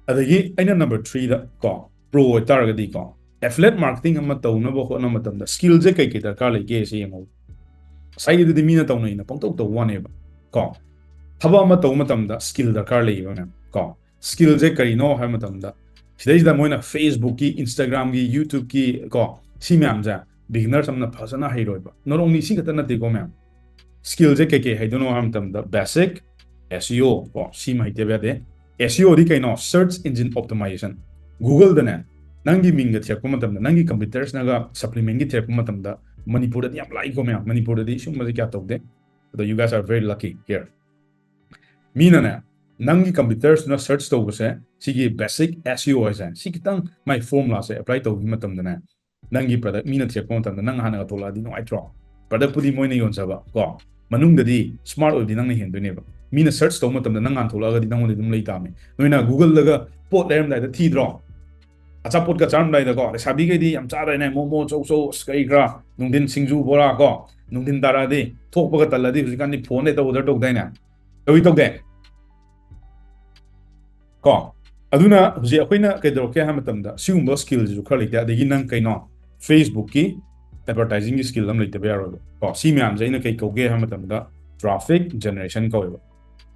ꯑꯗꯒꯤ ꯑꯩꯅ ꯅꯝꯕꯔ ꯊ꯭ꯔꯤꯗ ꯀꯣ, ꯄ꯭ꯔꯣ ꯑꯣꯏꯇꯥꯔꯒꯗꯤ ꯀꯣ, ꯑꯦꯐꯤꯂꯦꯠ ꯃꯥꯔꯀꯦꯇꯤꯡ ꯑꯃ ꯇꯧꯅꯕ ꯍꯣꯠꯅꯕ ꯃꯇꯝꯗ ꯁ꯭ꯀꯤꯜꯁꯦ ꯀꯩ ꯀꯩ ꯗꯔꯀꯥꯔ ꯂꯩꯒꯦ ꯁꯤ ꯌꯦꯡꯉꯣ꯫ ꯉꯁꯥꯏꯒꯤꯗꯨꯗꯤ ꯃꯤꯅ ꯇꯧꯅꯩꯅ ꯄꯪꯇꯧ ꯇꯧꯕ ꯋꯥꯅꯦꯕ ꯀꯣ꯫ ꯊꯕꯛ ꯑꯃ ꯇꯧꯕ ꯃꯇꯝꯗ ꯁ꯭ꯀꯤꯜ ꯗꯔꯀꯥꯔ ꯂꯩꯌꯦꯕ ꯃꯌꯥꯝ ꯀꯣ꯫ ꯁ꯭ꯀꯤꯜꯁꯦ ꯀꯔꯤꯅꯣ ꯍꯥꯏꯕ ꯃꯇꯝꯗ, ꯁꯤꯗꯩꯁꯤꯗ ꯃꯣꯏꯅ ꯐꯦꯁꯕꯨꯛꯀꯤ, ꯏꯟꯁꯇꯥꯒ꯭ꯔꯥꯝꯒꯤ, ꯌꯨꯇ꯭ꯌꯨꯕꯀꯤ ꯀꯣ, ꯁꯤ ꯃꯌꯥꯝꯁꯦ ꯕꯤꯒꯤꯅꯔꯁ ꯑꯃꯅ ꯐꯖꯅ ꯍꯩꯔꯣꯏꯕ꯫ Not only ꯁꯤ ꯈꯛꯇ ꯅꯠꯇꯦꯀꯣ ꯃꯌꯥꯝ, Skillꯁꯦ ꯀꯩꯀꯩ ꯍꯩꯗꯣꯏꯅꯣ ꯍꯥꯏꯕ ꯃꯇꯝꯗ basic SEO ꯀꯣ, ꯁꯤꯃ ꯍꯩꯇꯕ ꯌꯥꯗꯦ꯫ SEOꯗꯤ ꯀꯩꯅꯣ? Search Engine Optimization꯫ Googleꯗꯅꯦ ꯅꯪꯒꯤ ꯃꯤꯡꯒ ꯊꯤꯔꯛꯄ ꯃꯇꯝꯗ, ꯅꯪꯒꯤ competitorꯁꯅꯒ supplementꯀꯤ ꯊꯤꯔꯛꯄ ꯃꯇꯝꯗ, ꯃꯅꯤꯄꯨꯔꯗꯗꯤ ꯌꯥꯝ ꯂꯥꯏꯀꯣ ꯃꯌꯥꯝ, ꯃꯅꯤꯄꯨꯔꯗꯗꯤ ꯁꯤꯒꯨꯝꯕꯁꯦ ꯀꯌꯥ ꯇꯧꯗꯦ꯫ ꯑꯗꯣ you guys are very lucky here꯫ ꯃꯤꯅꯅꯦ ꯅꯪꯒꯤ competitorꯁꯅ search ꯇꯧꯕꯁꯦ, ꯁꯤꯒꯤ basic SEO ꯍꯥꯏꯁꯦ, ꯁꯤ ꯈꯤꯇꯪ ꯃꯥꯏ formulaꯁꯦ apply ꯇꯧꯕ ꯃꯇꯝꯗꯅꯦ, ꯅꯪꯒꯤ product ꯃꯤꯅ ꯊꯤꯔꯛꯄ ꯃꯇꯝꯗ ꯅꯪ ꯍꯥꯟꯅꯒ ꯊꯣꯛꯂꯛꯑꯗꯤ ꯅꯨꯡꯉꯥꯏꯇ꯭ꯔꯣ? Productꯄꯨꯗꯤ ꯃꯣꯏꯅ ꯌꯣꯟꯖꯕ ꯀꯣ, ꯃꯅꯨꯡꯗꯗꯤ smart ꯑꯣꯏꯕꯗꯤ ꯅꯪꯅ ꯍꯦꯟꯗꯣꯏꯅꯦꯕ꯫ ꯃꯤꯅ search ꯇꯧꯕ ꯃꯇꯝꯗ ꯅꯪ ꯍꯥꯟꯅ ꯊꯣꯛꯂꯛꯑꯒꯗꯤ ꯅꯪꯉꯣꯟꯗ ꯑꯗꯨꯝ ꯂꯩ ꯇꯥꯕꯅꯤ꯫ ꯅꯣꯏꯅ Googleꯗꯒ ꯄꯣꯠ ꯂꯩꯔꯝꯗꯥꯏꯗ ꯊꯤꯗ꯭ꯔꯣ? ꯑꯆꯥꯄꯣꯠꯀ ꯆꯥꯔꯝꯗꯥꯏꯗꯀꯣ, ꯂꯩꯁꯥꯕꯤꯈꯩꯗꯤ ꯌꯥꯝ ꯆꯥꯗꯥꯏꯅꯦ, ꯃꯣꯃꯣ, ꯆꯧ, ꯆꯧ, ꯑꯁ, ꯀꯔꯤ ꯀꯔꯥ, ꯅꯨꯡꯊꯤꯟ ꯁꯤꯡꯖꯨ, ꯕꯣꯔꯥ ꯀꯣ, ꯅꯨꯡꯊꯤꯟ ꯇꯥꯔꯛꯑꯗꯤ ꯊꯣꯛꯄꯒ ꯇꯜꯂꯗꯤ ꯍꯧꯖꯤꯛꯀꯥꯟꯗꯤ phoneꯗ ꯍꯦꯛꯇ order ꯇꯧꯗꯥꯏꯅꯦ? ꯇꯧꯏ ꯇꯧꯗꯦ? ꯀꯣ, ꯑꯗꯨꯅ ꯍꯧꯖꯤꯛ ꯑꯩꯈꯣꯏꯅ ꯀꯩꯗꯧꯔꯛꯀꯦ ꯍꯥꯏꯕ ꯃꯇꯝꯗ ꯁꯤꯒꯨꯝꯕ skillꯁꯤꯁꯨ ꯈꯔ ꯂꯩꯇꯦ꯫ ꯑꯗꯒꯤ ꯅꯪ ꯀꯩꯅꯣ, Facebookꯀꯤ advertisingꯒꯤ skill ꯑꯃ ꯂꯩꯇꯕ ꯌꯥꯔꯣꯏꯕ ꯀꯣ꯫ ꯁꯤ ꯃꯌꯥꯝꯁꯦ ꯑꯩꯅ ꯀꯩ ꯀꯧꯒꯦ ꯍꯥꯏꯕ ꯃꯇꯝꯗ traffic generation ꯀꯧꯋꯦꯕ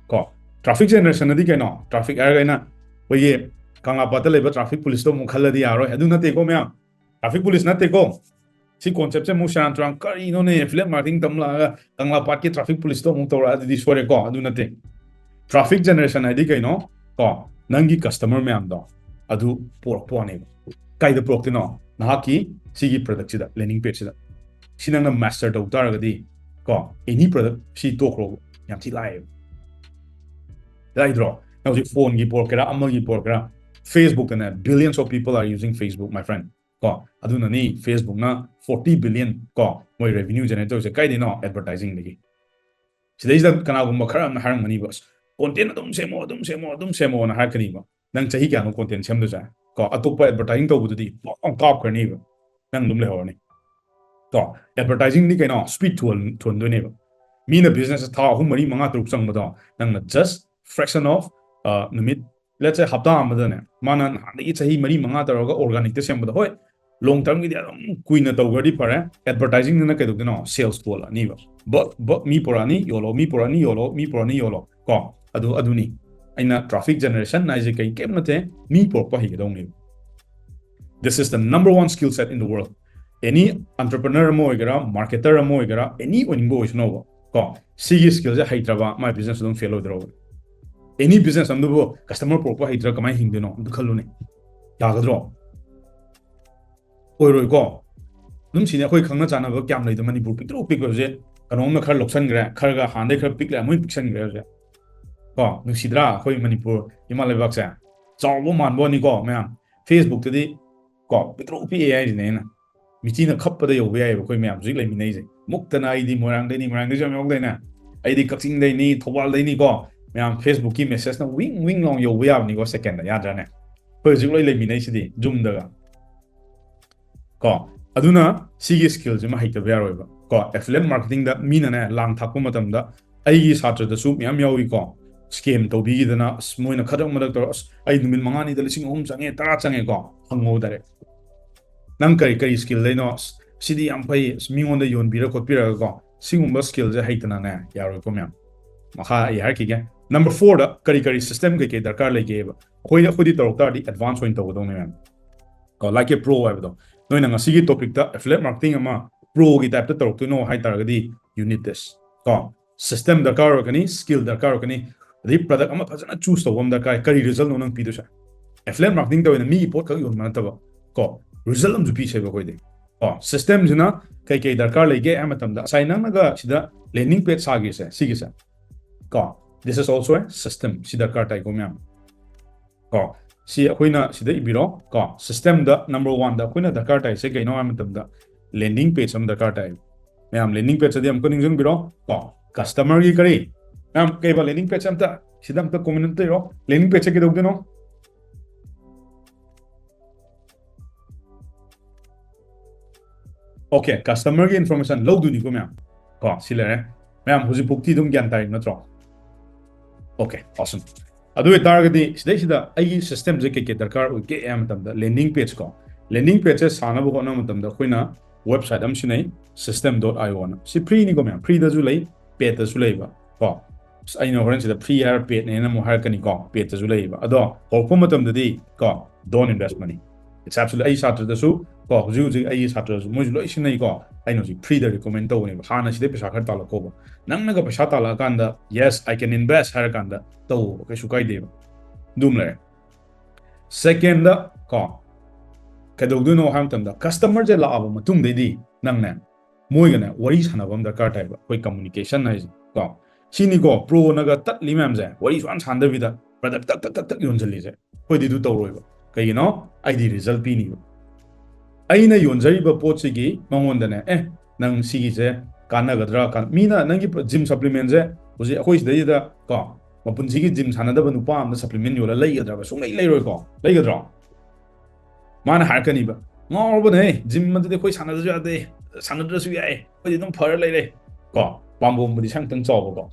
ꯀꯣ꯫ Traffic generationꯅꯗꯤ ꯀꯩꯅꯣ? Traffic ꯍꯥꯏꯔꯒ ꯑꯩꯅ ꯑꯩꯈꯣꯏꯒꯤ ꯀꯪꯂꯥꯄꯥꯠꯇ ꯂꯩꯕ traffic policeꯇꯣ ꯑꯃꯨꯛ ꯈꯜꯂꯗꯤ ꯌꯥꯔꯣꯏ, ꯑꯗꯨ ꯅꯠꯇꯦꯀꯣ ꯃꯌꯥꯝ꯫ Traffic police ꯅꯠꯇꯦꯀꯣ꯫ ꯁꯤ conceptꯁꯦ ꯑꯃꯨꯛ ꯁꯦꯔꯥꯟ ꯇꯨꯔꯥꯟ, ꯀꯔꯤꯅꯣꯅꯦ, affiliate marketing ꯇꯝ ꯂꯥꯛꯑꯒ ꯀꯪꯂꯥꯄꯥꯠꯀꯤ traffic policeꯇꯣ ꯑꯃꯨꯛ ꯇꯧꯔꯛꯑꯗꯤ ꯁꯣꯏꯔꯦꯀꯣ꯫ ꯑꯗꯨ ꯅꯠꯇꯦ꯫ Traffic generation ꯍꯥꯏꯗꯤ ꯀꯩꯅꯣ? ꯀꯣ, ꯅꯪꯒꯤ customer ꯃꯌꯥꯝꯗꯣ ꯑꯗꯨ ꯄꯨꯔꯛꯄ ꯋꯥꯅꯦꯕ꯫ ꯀꯥꯏꯗ ꯄꯨꯔꯛꯇꯣꯏꯅꯣ? ꯅꯍꯥꯛꯀꯤ ꯁꯤꯒꯤ productꯁꯤꯗ, landing pageꯁꯤꯗ꯫ ꯁꯤ ꯅꯪꯅ master ꯇꯧ ꯇꯥꯔꯒꯗꯤ ꯀꯣ, any product ꯁꯤ ꯇꯣꯛꯈ꯭ꯔꯣꯕ꯫ ꯌꯥꯝ ꯊꯤ ꯂꯥꯏꯌꯦꯕ꯫ ꯂꯥꯏꯗ꯭ꯔꯣ? ꯅꯪ ꯍꯧꯖꯤꯛ phoneꯒꯤ ꯄꯨꯔꯛꯀꯦꯔꯥ, ꯑꯃꯒꯤ ꯄꯨꯔꯛꯀꯦꯔꯥ, Facebookꯇꯅꯦ billions of people are using Facebook, my friend꯫ ꯀꯣ, ꯑꯗꯨꯅꯅꯤ Facebookꯅ forty billion ꯀꯣ, ꯃꯣꯏ revenue generate ꯇꯧꯔꯤꯁꯦ꯫ ꯀꯥꯏꯗꯩꯅꯣ? Advertisingꯗꯒꯤ꯫ ꯁꯤꯗꯩꯁꯤꯗ ꯀꯅꯥꯒꯨꯝꯕ ꯈꯔ ꯑꯃꯅ ꯍꯥꯏꯔꯝꯒꯅꯤꯕ, "ꯑꯁ, content ꯑꯗꯨꯝ ꯁꯦꯝꯃꯣ, ꯑꯗꯨꯝ ꯁꯦꯝꯃꯣ, ꯑꯗꯨꯝ ꯁꯦꯝꯃꯣꯅ" ꯍꯥꯏꯔꯛꯀꯅꯤꯕ꯫ ꯅꯪ ꯆꯍꯤ ꯀꯌꯥꯅꯣ content ꯁꯦꯝꯗꯣꯏꯁꯦ? ꯀꯣ, ꯑꯇꯣꯞꯄ advertising ꯇꯧꯕꯗꯨꯗꯤ ꯄꯣꯛ ꯂꯥꯎ ꯀꯥꯞꯈ꯭ꯔꯅꯤꯕ꯫ ꯅꯪ ꯑꯗꯨꯝ ꯂꯩꯍꯧꯔꯅꯤ꯫ ꯀꯣ, advertisingꯗꯤ ꯀꯩꯅꯣ? Speed ꯊꯨꯍꯟ-, ꯊꯨꯍꯟꯗꯣꯏꯅꯦꯕ꯫ ꯃꯤꯅ business ꯊꯥ ꯑꯍꯨꯝ, ꯃꯔꯤ, ꯃꯉꯥ, ꯇꯔꯨꯛ ꯆꯪꯕꯗꯣ, ꯅꯪꯅ just fraction of, ꯑ, ꯅꯨꯃꯤꯠ, let's say, ꯍꯞꯇꯥ ꯑꯃꯗꯅꯦ, ꯃꯥꯅ ꯅꯍꯥꯟꯗꯒꯤ ꯆꯍꯤ ꯃꯔꯤ, ꯃꯉꯥ ꯇꯧꯔꯒ organicꯇ ꯁꯦꯝꯕꯗꯣ, ꯍꯣꯏ, long termꯒꯤꯗꯤ ꯑꯗꯨꯝ ꯀꯨꯏꯅ ꯇꯧꯈ꯭ꯔꯗꯤ ꯐꯔꯦ꯫ Advertisingꯗꯅ ꯀꯩꯗꯧꯗꯣꯏꯅꯣ? Sales ꯄꯨꯍꯜꯂꯛꯑꯅꯤꯕ꯫ ꯕ-, ꯕ-, ꯃꯤ ꯄꯨꯔꯛꯑꯅꯤ, ꯌꯣꯜꯂꯣ, ꯃꯤ ꯄꯨꯔꯛꯑꯅꯤ, ꯌꯣꯜꯂꯣ, ꯃꯤ ꯄꯨꯔꯛꯑꯅꯤ, ꯌꯣꯜꯂꯣ꯫ ꯀꯣ, ꯑꯗꯨ, ꯑꯗꯨꯅꯤ ꯑꯩꯅ traffic generation ꯍꯥꯏꯁꯦ ꯀꯩ, ꯀꯩꯝ ꯅꯠꯇꯦ, ꯃꯤ ꯄꯨꯔꯛꯄ ꯍꯩꯒꯗꯧꯅꯦꯕ꯫ This is the number one skill set in the world. Any entrepreneur ꯑꯃ ꯑꯣꯏꯒꯦꯔꯥ, marketer ꯑꯃ ꯑꯣꯏꯒꯦꯔꯥ, any ꯑꯣꯏꯅꯤꯡꯕ ꯑꯣꯏꯁꯅꯣꯕ, ꯀꯣ, ꯁꯤꯒꯤ skill ꯁꯦ ꯍꯩꯇ꯭ꯔꯕ ꯃꯥꯏ business ꯑꯗꯨꯝ fail ꯑꯣꯏꯗ꯭ꯔꯣꯕ? Any business ꯑꯃꯗꯨꯕꯨ customer ꯄꯨꯔꯛꯄ ꯍꯩꯇ꯭ꯔꯥ ꯀꯃꯥꯏꯅ ꯍꯤꯡꯗꯣꯏꯅꯣ ꯑꯝꯇ ꯈꯜꯂꯨꯅꯦ꯫ ꯌꯥꯒꯗ꯭ꯔꯣ? ꯑꯣꯏꯔꯣꯏꯀꯣ꯫ ꯑꯗꯨꯝ ꯁꯤꯅꯤ, ꯑꯩꯈꯣꯏ ꯈꯪꯅ ꯆꯥꯟꯅꯕ ꯀꯌꯥꯝ ꯂꯩꯗꯣ ꯃꯅꯤꯄꯨꯔ ꯄꯤꯛꯇ꯭ꯔꯨ ꯄꯤꯛꯄ ꯍꯧꯖꯤꯛ꯫ ꯀꯩꯅꯣꯝꯅ ꯈꯔ ꯂꯧꯁꯟꯈ꯭ꯔꯦ, ꯈꯔꯒ ꯍꯥꯟꯅꯗꯩ ꯈꯔ ꯄꯤꯛꯂꯦ, ꯑꯃꯨꯛ ꯄꯤꯛꯁꯟꯈ꯭ꯔꯦ ꯍꯧꯖꯤꯛ꯫ ꯀꯣ, ꯅꯨꯡꯁꯤꯗ꯭ꯔꯥ ꯑꯩꯈꯣꯏ ꯃꯅꯤꯄꯨꯔ ꯏꯃꯥ ꯂꯩꯕꯥꯛꯁꯦ? ꯆꯥꯎꯕ ꯃꯥꯟꯕ ꯋꯥꯅꯤꯀꯣ ꯃꯌꯥꯝ꯫ Facebook ꯇꯗꯤ ꯀꯣ, ꯄꯤꯛꯇ꯭ꯔꯨ ꯄꯤꯛꯑꯦ ꯍꯥꯏꯁꯤꯅꯦ ꯑꯩꯅ꯫ ꯃꯤꯆꯤꯅ ꯈꯞꯄꯗ ꯌꯧꯕ ꯌꯥꯏꯑꯕ ꯑꯩꯈꯣꯏ ꯃꯌꯥꯝ ꯍꯧꯖꯤꯛ ꯂꯩꯃꯤꯟꯅꯩꯁꯦ꯫ ꯃꯨꯛꯇꯅ ꯑꯩꯗꯤ ꯃꯣꯏꯔꯥꯡꯗꯩꯅꯤ, ꯃꯣꯏꯔꯥꯡꯗꯩꯁꯨ ꯌꯥꯝ ꯌꯥꯎꯗꯣꯏꯅꯦ꯫ ꯑꯩꯗꯤ ꯀꯛꯆꯤꯡꯗꯩꯅꯤ, ꯊꯧꯕꯥꯜꯗꯩꯅꯤ ꯀꯣ꯫ ꯃꯌꯥꯝ Facebook ꯀꯤ message ꯅ ꯋꯤꯡ ꯋꯤꯡ ꯂꯥꯎ ꯌꯧꯕ ꯌꯥꯕꯅꯤꯀꯣ second ꯗ, ꯌꯥꯗ꯭ꯔꯥꯅꯦ? ꯑꯩꯈꯣꯏ ꯍꯧꯖꯤꯛ ꯂꯣꯏ ꯂꯩꯃꯤꯟꯅꯩꯁꯤꯗꯤ Zoom ꯗꯒ꯫ ꯀꯣ, ꯑꯗꯨꯅ ꯁꯤꯒꯤ skill ꯁꯤꯃ ꯍꯩꯇꯕ ꯌꯥꯔꯣꯏꯕ꯫ ꯀꯣ, affiliate marketing ꯗ ꯃꯤꯅꯅꯦ ꯂꯥꯡ ꯊꯥꯛꯄ ꯃꯇꯝꯗ ꯑꯩꯒꯤ ꯁꯥꯇ꯭ꯔꯗꯁꯨ ꯃꯌꯥꯝ ꯌꯥꯎꯏꯀꯣ, scam ꯇꯧꯕꯤꯈꯤꯗꯅ, ꯑꯁ, ꯃꯣꯏꯅ ꯈꯗꯛ ꯃꯗꯛ ꯇꯧꯔ, "ꯑꯁ, ꯑꯩ ꯅꯨꯃꯤꯠ ꯃꯉꯥꯅꯤꯗ ꯂꯤꯁꯤꯡ ꯑꯍꯨꯝ ꯆꯪꯉꯦ, ꯇꯔꯥ ꯆꯪꯉꯦꯀꯣ", ꯍꯪꯉꯣ direct꯫ "ꯅꯪ ꯀꯔꯤ, ꯀꯔꯤ skill ꯂꯩꯅꯣ? ꯑꯁ, ꯁꯤꯗꯤ ꯌꯥꯝ ꯐꯩ, ꯑꯁ, ꯃꯤꯉꯣꯟꯗ ꯌꯣꯟꯕꯤꯔ ꯈꯣꯠꯄꯤꯔꯒꯀꯣ", ꯁꯤꯒꯨꯝꯕ skill ꯁꯦ ꯍꯩꯇꯅꯅꯦ ꯌꯥꯔꯣꯏꯀꯣ ꯃꯌꯥꯝ꯫ ꯃꯈꯥ ꯑꯩ ꯍꯥꯏꯔꯛꯈꯤꯒꯦ꯫ Number four ꯗ ꯀꯔꯤ, ꯀꯔꯤ system ꯀꯩꯀꯩ ꯗꯔꯀꯥꯔ ꯂꯩꯒꯦꯕ? ꯑꯩꯈꯣꯏ, ꯑꯩꯈꯣꯏꯗꯤ ꯇꯧꯔꯛ ꯇꯥꯔꯗꯤ advance ꯑꯣꯏꯅ ꯇꯧꯒꯗꯧꯅꯦ ꯃꯌꯥꯝ꯫ ꯀꯣ, like a pro ꯍꯥꯏꯕꯗꯣ꯫ ꯅꯣꯏꯅ ꯉꯁꯤꯒꯤ topic ꯇ affiliate marketing ꯑꯃ pro ꯒꯤ type ꯇ ꯇꯧꯔꯛꯇꯣꯏꯅꯣ ꯍꯥꯏ ꯇꯥꯔꯒꯗꯤ, you need this꯫ ꯀꯣ, system ꯗꯔꯀꯥꯔ ꯑꯣꯏꯔꯛꯀꯅꯤ, skill ꯗꯔꯀꯥꯔ ꯑꯣꯏꯔꯛꯀꯅꯤ, ꯑꯗꯩ product ꯑꯃ ꯐꯖꯅ choose ꯇꯧꯕ ꯑꯃ ꯗꯔꯀꯥꯔ꯫ ꯀꯔꯤ result ꯅꯣ ꯅꯪ ꯄꯤꯗꯣꯏꯁꯦ? Affiliate marketing ꯇꯧꯋꯦꯅ ꯃꯤꯒꯤ ꯄꯣꯠ ꯈꯛ ꯌꯣꯟꯕ ꯅꯠꯇꯕ, ꯀꯣ, result ꯑꯃꯁꯨ ꯄꯤꯁꯦꯕ ꯑꯩꯈꯣꯏꯗꯤ꯫ ꯀꯣ, system ꯁꯤꯅ ꯀꯩ ꯀꯩ ꯗꯔꯀꯥꯔ ꯂꯩꯒꯦ ꯍꯥꯏ ꯃꯇꯝꯗ, ꯉꯁꯥꯏ ꯅꯪꯅꯒ ꯁꯤꯗ landing page ꯁꯥꯒꯤꯁꯦ, ꯁꯤꯒꯤꯁꯦ, ꯀꯣ, this is also a system꯫ ꯁꯤ ꯗꯔꯀꯥꯔ ꯇꯥꯏꯀꯣ ꯃꯌꯥꯝ꯫ ꯀꯣ, ꯁꯤ ꯑꯩꯈꯣꯏꯅ ꯁꯤꯗ ꯏꯕꯤꯔꯣ꯫ ꯀꯣ, system ꯗ number one ꯗ ꯑꯩꯈꯣꯏꯅ ꯗꯔꯀꯥꯔ ꯇꯥꯏꯁꯦ ꯀꯩꯅꯣ ꯍꯥꯏ ꯃꯇꯝꯗ, landing page ꯑꯃ ꯗꯔꯀꯥꯔ ꯇꯥꯏ꯫ ꯃꯌꯥꯝ, landing page ꯑꯗꯤ ꯑꯃꯨꯛꯀ ꯅꯤꯡꯁꯤꯡꯕꯤꯔꯣ꯫ ꯀꯣ, customer ꯒꯤ ꯀꯔꯤ? ꯃꯌꯥꯝ, ꯀꯩꯕ, landing page ꯑꯝꯇ ꯁꯤꯗ ꯑꯝꯇ comment ꯑꯝꯇ ꯏꯔꯣ꯫ Landing page ꯁꯦ ꯀꯩꯗꯧꯗꯣꯏꯅꯣ? Okay, customer ꯒꯤ information ꯂꯧꯗꯣꯏꯅꯤꯀꯣ ꯃꯌꯥꯝ꯫ ꯀꯣ, ꯁꯤ ꯂꯩꯔꯦ꯫ ꯃꯌꯥꯝ, ꯍꯧꯖꯤꯛꯐꯥꯎꯗꯤ ꯑꯗꯨꯝ ꯒ꯭ꯌꯥꯟ ꯇꯥꯔꯤ ꯅꯠꯇ꯭ꯔꯣ? Okay, awesome꯫ ꯑꯗꯨ ꯑꯣꯏꯇꯥꯔꯒꯗꯤ ꯁꯤꯗꯩꯁꯤꯗ ꯑꯩꯒꯤ system ꯁꯦ ꯀꯩꯀꯩ ꯗꯔꯀꯥꯔ ꯑꯣꯏꯒꯦ ꯍꯥꯏꯕ ꯃꯇꯝꯗ, landing page ꯀꯣ, landing page ꯁꯦ ꯁꯥꯅꯕ ꯍꯣꯠꯅꯕ ꯃꯇꯝꯗ ꯑꯩꯈꯣꯏꯅ website ꯑꯃ ꯁꯤꯖꯤꯟꯅꯩ, system dot io ꯅ꯫ ꯁꯤ free ꯅꯤꯀꯣ ꯃꯌꯥꯝ, free ꯗꯁꯨ ꯂꯩ, paid ꯇꯁꯨ ꯂꯩꯕ ꯀꯣ꯫ ꯑꯁ, ꯑꯩꯅ ꯍꯣꯔꯦꯟ ꯁꯤꯗ free ꯍꯥꯏꯔ paid ꯅꯦꯅ ꯑꯃꯨꯛ ꯍꯥꯏꯔꯛꯀꯅꯤꯀꯣ, paid ꯇꯁꯨ ꯂꯩꯌꯦꯕ꯫ ꯑꯗꯣ ꯍꯧꯔꯛꯄ ꯃꯇꯝꯗꯗꯤ ꯀꯣ, don't invest money, it's absolutely, ꯑꯩ ꯁꯥꯇ꯭ꯔꯗꯁꯨ ꯀꯣ, ꯍꯧꯖꯤꯛ ꯍꯧꯖꯤꯛ ꯑꯩꯒꯤ ꯁꯥꯇ꯭ꯔꯁꯨ ꯃꯣꯏꯁꯨ ꯂꯣꯏ ꯁꯤꯖꯤꯟꯅꯩꯀꯣ꯫ ꯑꯩꯅ ꯍꯧꯖꯤꯛ free ꯗ recommend ꯇꯧꯕꯅꯦꯕ꯫ ꯍꯥꯟꯅ ꯁꯤꯗꯩ ꯄꯩꯁꯥ ꯈꯔ ꯇꯥꯜꯂꯛꯈꯣꯕ꯫ ꯅꯪꯅꯒ ꯄꯩꯁꯥ ꯇꯥꯜꯂꯛꯑꯀꯥꯟꯗ "Yes, I can invest" ꯍꯥꯏꯔꯀꯥꯟꯗ ꯇꯧꯕ, ꯀꯩꯁꯨ ꯀꯥꯏꯗꯦꯕ꯫ ꯑꯗꯨꯝ ꯂꯩꯔꯦ꯫ Second ꯗ ꯀꯣ, ꯀꯩꯗꯧꯗꯣꯏꯅꯣ ꯍꯥꯏꯕ ꯃꯇꯝꯗ, customer ꯁꯦ ꯂꯥꯛꯑꯕ ꯃꯇꯨꯡꯗꯩꯗꯤ ꯅꯪꯅꯦ, ꯃꯣꯏꯒꯅꯦ ꯋꯥꯔꯤ ꯁꯥꯟꯅꯕ ꯑꯃ ꯗꯔꯀꯥꯔ ꯇꯥꯏꯕ, ꯑꯩꯈꯣꯏ communication ꯍꯥꯏꯁꯦ ꯀꯣ꯫ ꯁꯤꯅꯤꯀꯣ pro ꯅꯒ ꯇꯠꯂꯤ ꯃꯌꯥꯝꯁꯦ, ꯋꯥꯔꯤ ꯁꯨꯡꯁꯥꯟ ꯁꯥꯟꯗꯕꯤꯗ product ꯇꯛ ꯇꯛ ꯇꯛ ꯇꯛ ꯌꯣꯟꯁꯤꯜꯂꯤꯁꯦ꯫ ꯑꯩꯈꯣꯏꯗꯤ ꯑꯗꯨ ꯇꯧꯔꯣꯏꯕ꯫ ꯀꯩꯒꯤꯅꯣ? ꯑꯩꯗꯤ result ꯄꯤꯅꯤꯕ꯫ ꯑꯩꯅ ꯌꯣꯟꯖꯔꯤꯕ ꯄꯣꯠꯁꯤꯒꯤ ꯃꯉꯣꯟꯗꯅꯦ, "ꯑꯦ, ꯅꯪ ꯁꯤꯒꯤꯁꯦ ꯀꯥꯟꯅꯒꯗ꯭ꯔꯥ?" ꯀꯥꯟ-, ꯃꯤꯅ ꯅꯪꯒꯤ gym supplement ꯁꯦ, ꯍꯧꯖꯤꯛ ꯑꯩꯈꯣꯏ ꯁꯤꯗꯩꯗ ꯀꯣ, ꯃꯄꯨꯟꯁꯤꯒꯤ gym ꯁꯥꯟꯅꯗꯕ ꯅꯨꯄꯥ ꯑꯃꯅ supplement ꯌꯣꯜꯂ ꯂꯩꯒꯗ꯭ꯔꯕ? ꯁꯨꯡꯂꯩ ꯂꯩꯔꯣꯏꯀꯣ꯫ ꯂꯩꯒꯗ꯭ꯔꯣ? ꯃꯥꯅ ꯍꯥꯏꯔꯛꯀꯅꯤꯕ, "ꯉꯥꯎꯔꯕꯅꯦ, gym ꯑꯗꯨꯗꯤ ꯑꯩꯈꯣꯏ ꯁꯥꯟꯅꯗ꯭ꯔꯁꯨ ꯌꯥꯗꯦ, ꯁꯥꯟꯅꯗ꯭ꯔꯁꯨ ꯌꯥꯏ, ꯑꯩꯈꯣꯏꯗꯤ ꯑꯗꯨꯝ ꯐꯔ ꯂꯩꯔꯦ"꯫ ꯀꯣ, ꯄꯥꯝꯕꯣꯝꯕꯨꯗꯤ ꯁꯪꯇꯪ ꯆꯥꯎꯕꯀꯣ꯫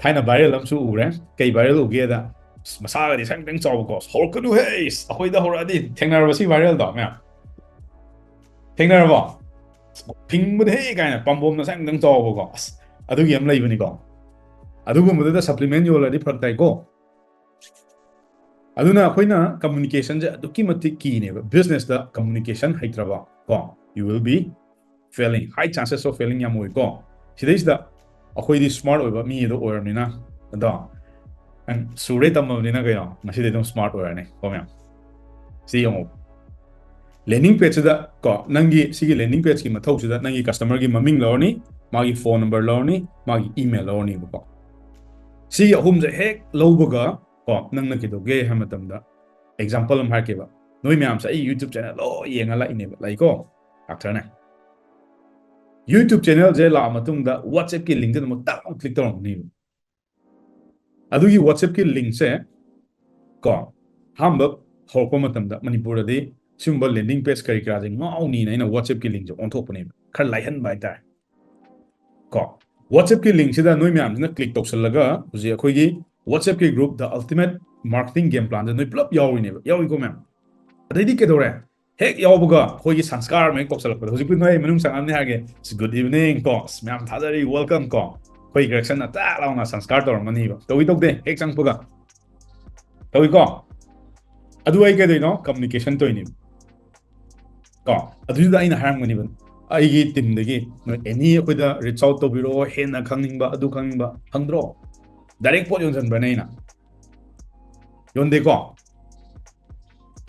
ꯊꯥꯏꯅ viral ꯑꯃꯁꯨ ꯎꯔꯦ꯫ ꯀꯩ viral ꯎꯒꯦꯗ, "ꯑꯁ, ꯃꯁꯥꯒꯗꯤ ꯁꯪꯇꯪ ꯆꯥꯎꯕꯀꯣ, ꯑꯁ, ꯍꯧꯔꯛꯀꯅꯨꯍꯦ, ꯑꯁ, ꯑꯩꯈꯣꯏꯗ ꯍꯧꯔꯛꯑꯗꯤ"꯫ ꯊꯦꯡꯅꯔꯕ ꯁꯤ viral ꯗꯣ ꯃꯌꯥꯝ? ꯊꯦꯡꯅꯔꯕꯣ? "ꯑꯁ, ꯐꯤꯡꯕꯅꯦꯍꯦ" ꯀꯥꯏꯅ, ꯄꯥꯝꯕꯣꯝꯅ ꯁꯪꯇꯪ ꯆꯥꯎꯕꯀꯣ꯫ ꯑꯁ, ꯑꯗꯨꯒꯤ ꯑꯃ ꯂꯩꯕꯅꯤꯀꯣ꯫ ꯑꯗꯨꯒꯨꯝꯕꯗꯨꯗ supplement ꯌꯣꯜꯂꯗꯤ ꯐꯔꯛ ꯇꯥꯏꯀꯣ꯫ ꯑꯗꯨꯅ ꯑꯩꯈꯣꯏꯅ communication ꯁꯦ ꯑꯗꯨꯛꯀꯤ ꯃꯇꯤꯛ key ꯅꯦꯕ꯫ Business ꯇ communication ꯍꯩꯇ꯭ꯔꯕ ꯀꯣ, you will be failing, high chances of failing ꯌꯥꯝ ꯑꯣꯏꯀꯣ꯫ ꯁꯤꯗꯩꯁꯤꯗ ꯑꯩꯈꯣꯏꯗꯤ smart ꯑꯣꯏꯕ ꯃꯤ ꯑꯗꯨ ꯑꯣꯏꯔꯕꯅꯤꯅ, ꯑꯗꯣ, ꯅꯪ ꯁꯨꯔꯦ ꯇꯝꯃꯕꯅꯤꯅ ꯀꯩꯅꯣ, ꯉꯁꯤꯗꯤ ꯑꯗꯨꯝ smart ꯑꯣꯏꯔꯅꯤ ꯀꯣ ꯃꯌꯥꯝ꯫ ꯁꯤ ꯌꯦꯡꯉꯣ, landing page ꯁꯤꯗ ꯀꯣ, ꯅꯪꯒꯤ ꯁꯤꯒꯤ landing page ꯀꯤ ꯃꯊꯧꯁꯤꯗ ꯅꯪꯒꯤ customer ꯒꯤ ꯃꯃꯤꯡ ꯂꯧꯔꯅꯤ, ꯃꯥꯒꯤ phone number ꯂꯧꯔꯅꯤ, ꯃꯥꯒꯤ email ꯂꯧꯔꯅꯤꯕꯀꯣ꯫ ꯁꯤꯒꯤ ꯑꯍꯨꯝꯁꯦ ꯍꯦꯛ ꯂꯧꯕꯒ ꯀꯣ, ꯅꯪꯅ ꯀꯩꯗꯧꯒꯦ ꯍꯥꯏꯕ ꯃꯇꯝꯗ, example ꯑꯃ ꯍꯥꯏꯔꯛꯀꯦꯕ꯫ ꯅꯣꯏ ꯃꯌꯥꯝꯁꯦ ꯑꯩ YouTube channel ꯂꯣꯏ ꯌꯦꯡꯉ ꯂꯥꯛꯏꯅꯦꯕ, ꯂꯥꯛꯏꯀꯣ? ꯂꯥꯛꯇ꯭ꯔꯅꯦ? YouTube channel ꯁꯦ ꯂꯥꯛꯑ ꯃꯇꯨꯡꯗ WhatsApp ꯀꯤ link ꯁꯦ ꯑꯗꯨꯝ ꯇꯛ ꯑꯃ click ꯇꯧꯔꯝꯒꯅꯤꯕ꯫ ꯑꯗꯨꯒꯤ WhatsApp ꯀꯤ link ꯁꯦ ꯀꯣ, ꯑꯍꯥꯟꯕ ꯍꯧꯔꯛꯄ ꯃꯇꯝꯗ ꯃꯅꯤꯄꯨꯔꯗꯗꯤ ꯁꯤꯒꯨꯝꯕ landing page ꯀꯔꯤ ꯀꯔꯥꯁꯦ ꯉꯥꯎꯅꯤꯅ ꯑꯩꯅ WhatsApp ꯀꯤ link ꯁꯦ ꯑꯣꯟꯊꯣꯛꯄꯅꯦꯕ, ꯈꯔ ꯂꯥꯏꯍꯟꯕ ꯍꯥꯏꯇꯥꯔꯦ ꯀꯣ꯫ WhatsApp ꯀꯤ link ꯁꯤꯗ ꯅꯣꯏ ꯃꯌꯥꯝꯁꯤꯅ click ꯇꯧꯁꯜꯂꯒ ꯍꯧꯖꯤꯛ ꯑꯩꯈꯣꯏꯒꯤ WhatsApp ꯀꯤ group The Ultimate Marketing Game Plan ꯁꯦ ꯅꯣꯏ ꯄꯨꯂꯞ ꯌꯥꯎꯔꯤꯅꯦꯕ, ꯌꯥꯎꯔꯤꯀꯣ ꯃꯌꯥꯝ? ꯑꯗꯩꯗꯤ ꯀꯩꯗꯧꯔꯦ? ꯍꯦꯛ ꯌꯥꯎꯕꯒ ꯑꯩꯈꯣꯏꯒꯤ ꯁꯪꯁꯀꯥꯔ ꯑꯃ ꯍꯦꯛ ꯀꯧꯁꯜꯂꯛꯄꯗ, ꯍꯧꯖꯤꯛꯄꯨꯗꯤ ꯅꯣꯏ ꯃꯅꯨꯡ ꯆꯪꯉꯝꯅꯤ ꯍꯥꯏꯔꯒꯦ, "Good evening" ꯀꯣ, "ꯑꯁ, ꯃꯌꯥꯝ ꯊꯥꯖꯔꯤ, welcome" ꯀꯣ꯫ ꯑꯩꯈꯣꯏ interaction ꯇꯥꯛ ꯂꯥꯎꯅ ꯁꯪꯁꯀꯥꯔ ꯇꯧꯔꯝꯃꯅꯤꯕ꯫ ꯇꯧꯏ ꯇꯧꯗꯦ? ꯍꯦꯛ ꯆꯪꯉꯛꯄꯒ ꯇꯧꯏꯀꯣ꯫ ꯑꯗꯨ ꯑꯩ ꯀꯩꯗꯧꯔꯤꯅꯣ? Communication ꯇꯧꯔꯤꯅꯦꯕ꯫ ꯀꯣ, ꯑꯗꯨꯗ ꯑꯩꯅ ꯍꯥꯏꯔꯝꯒꯅꯤꯕ, ꯑꯩꯒꯤ ꯇꯤꯝꯗꯒꯤ ꯅꯣꯏ ꯑꯦꯅꯤ ꯑꯩꯈꯣꯏꯗ ꯔꯤꯆ ꯑꯥꯎꯠ ꯇꯧꯕꯤꯔꯛꯑꯣ, ꯍꯦꯟꯅ ꯈꯪꯅꯤꯡꯕ, ꯑꯗꯨ ꯈꯪꯅꯤꯡꯕ, ꯍꯪꯗ꯭ꯔꯣ? ꯗꯥꯏꯔꯦꯛ ꯄꯣꯠ ꯌꯣꯟꯁꯤꯟꯕ꯭ꯔꯅꯦ ꯑꯩꯅ? ꯌꯣꯟꯗꯦꯀꯣ?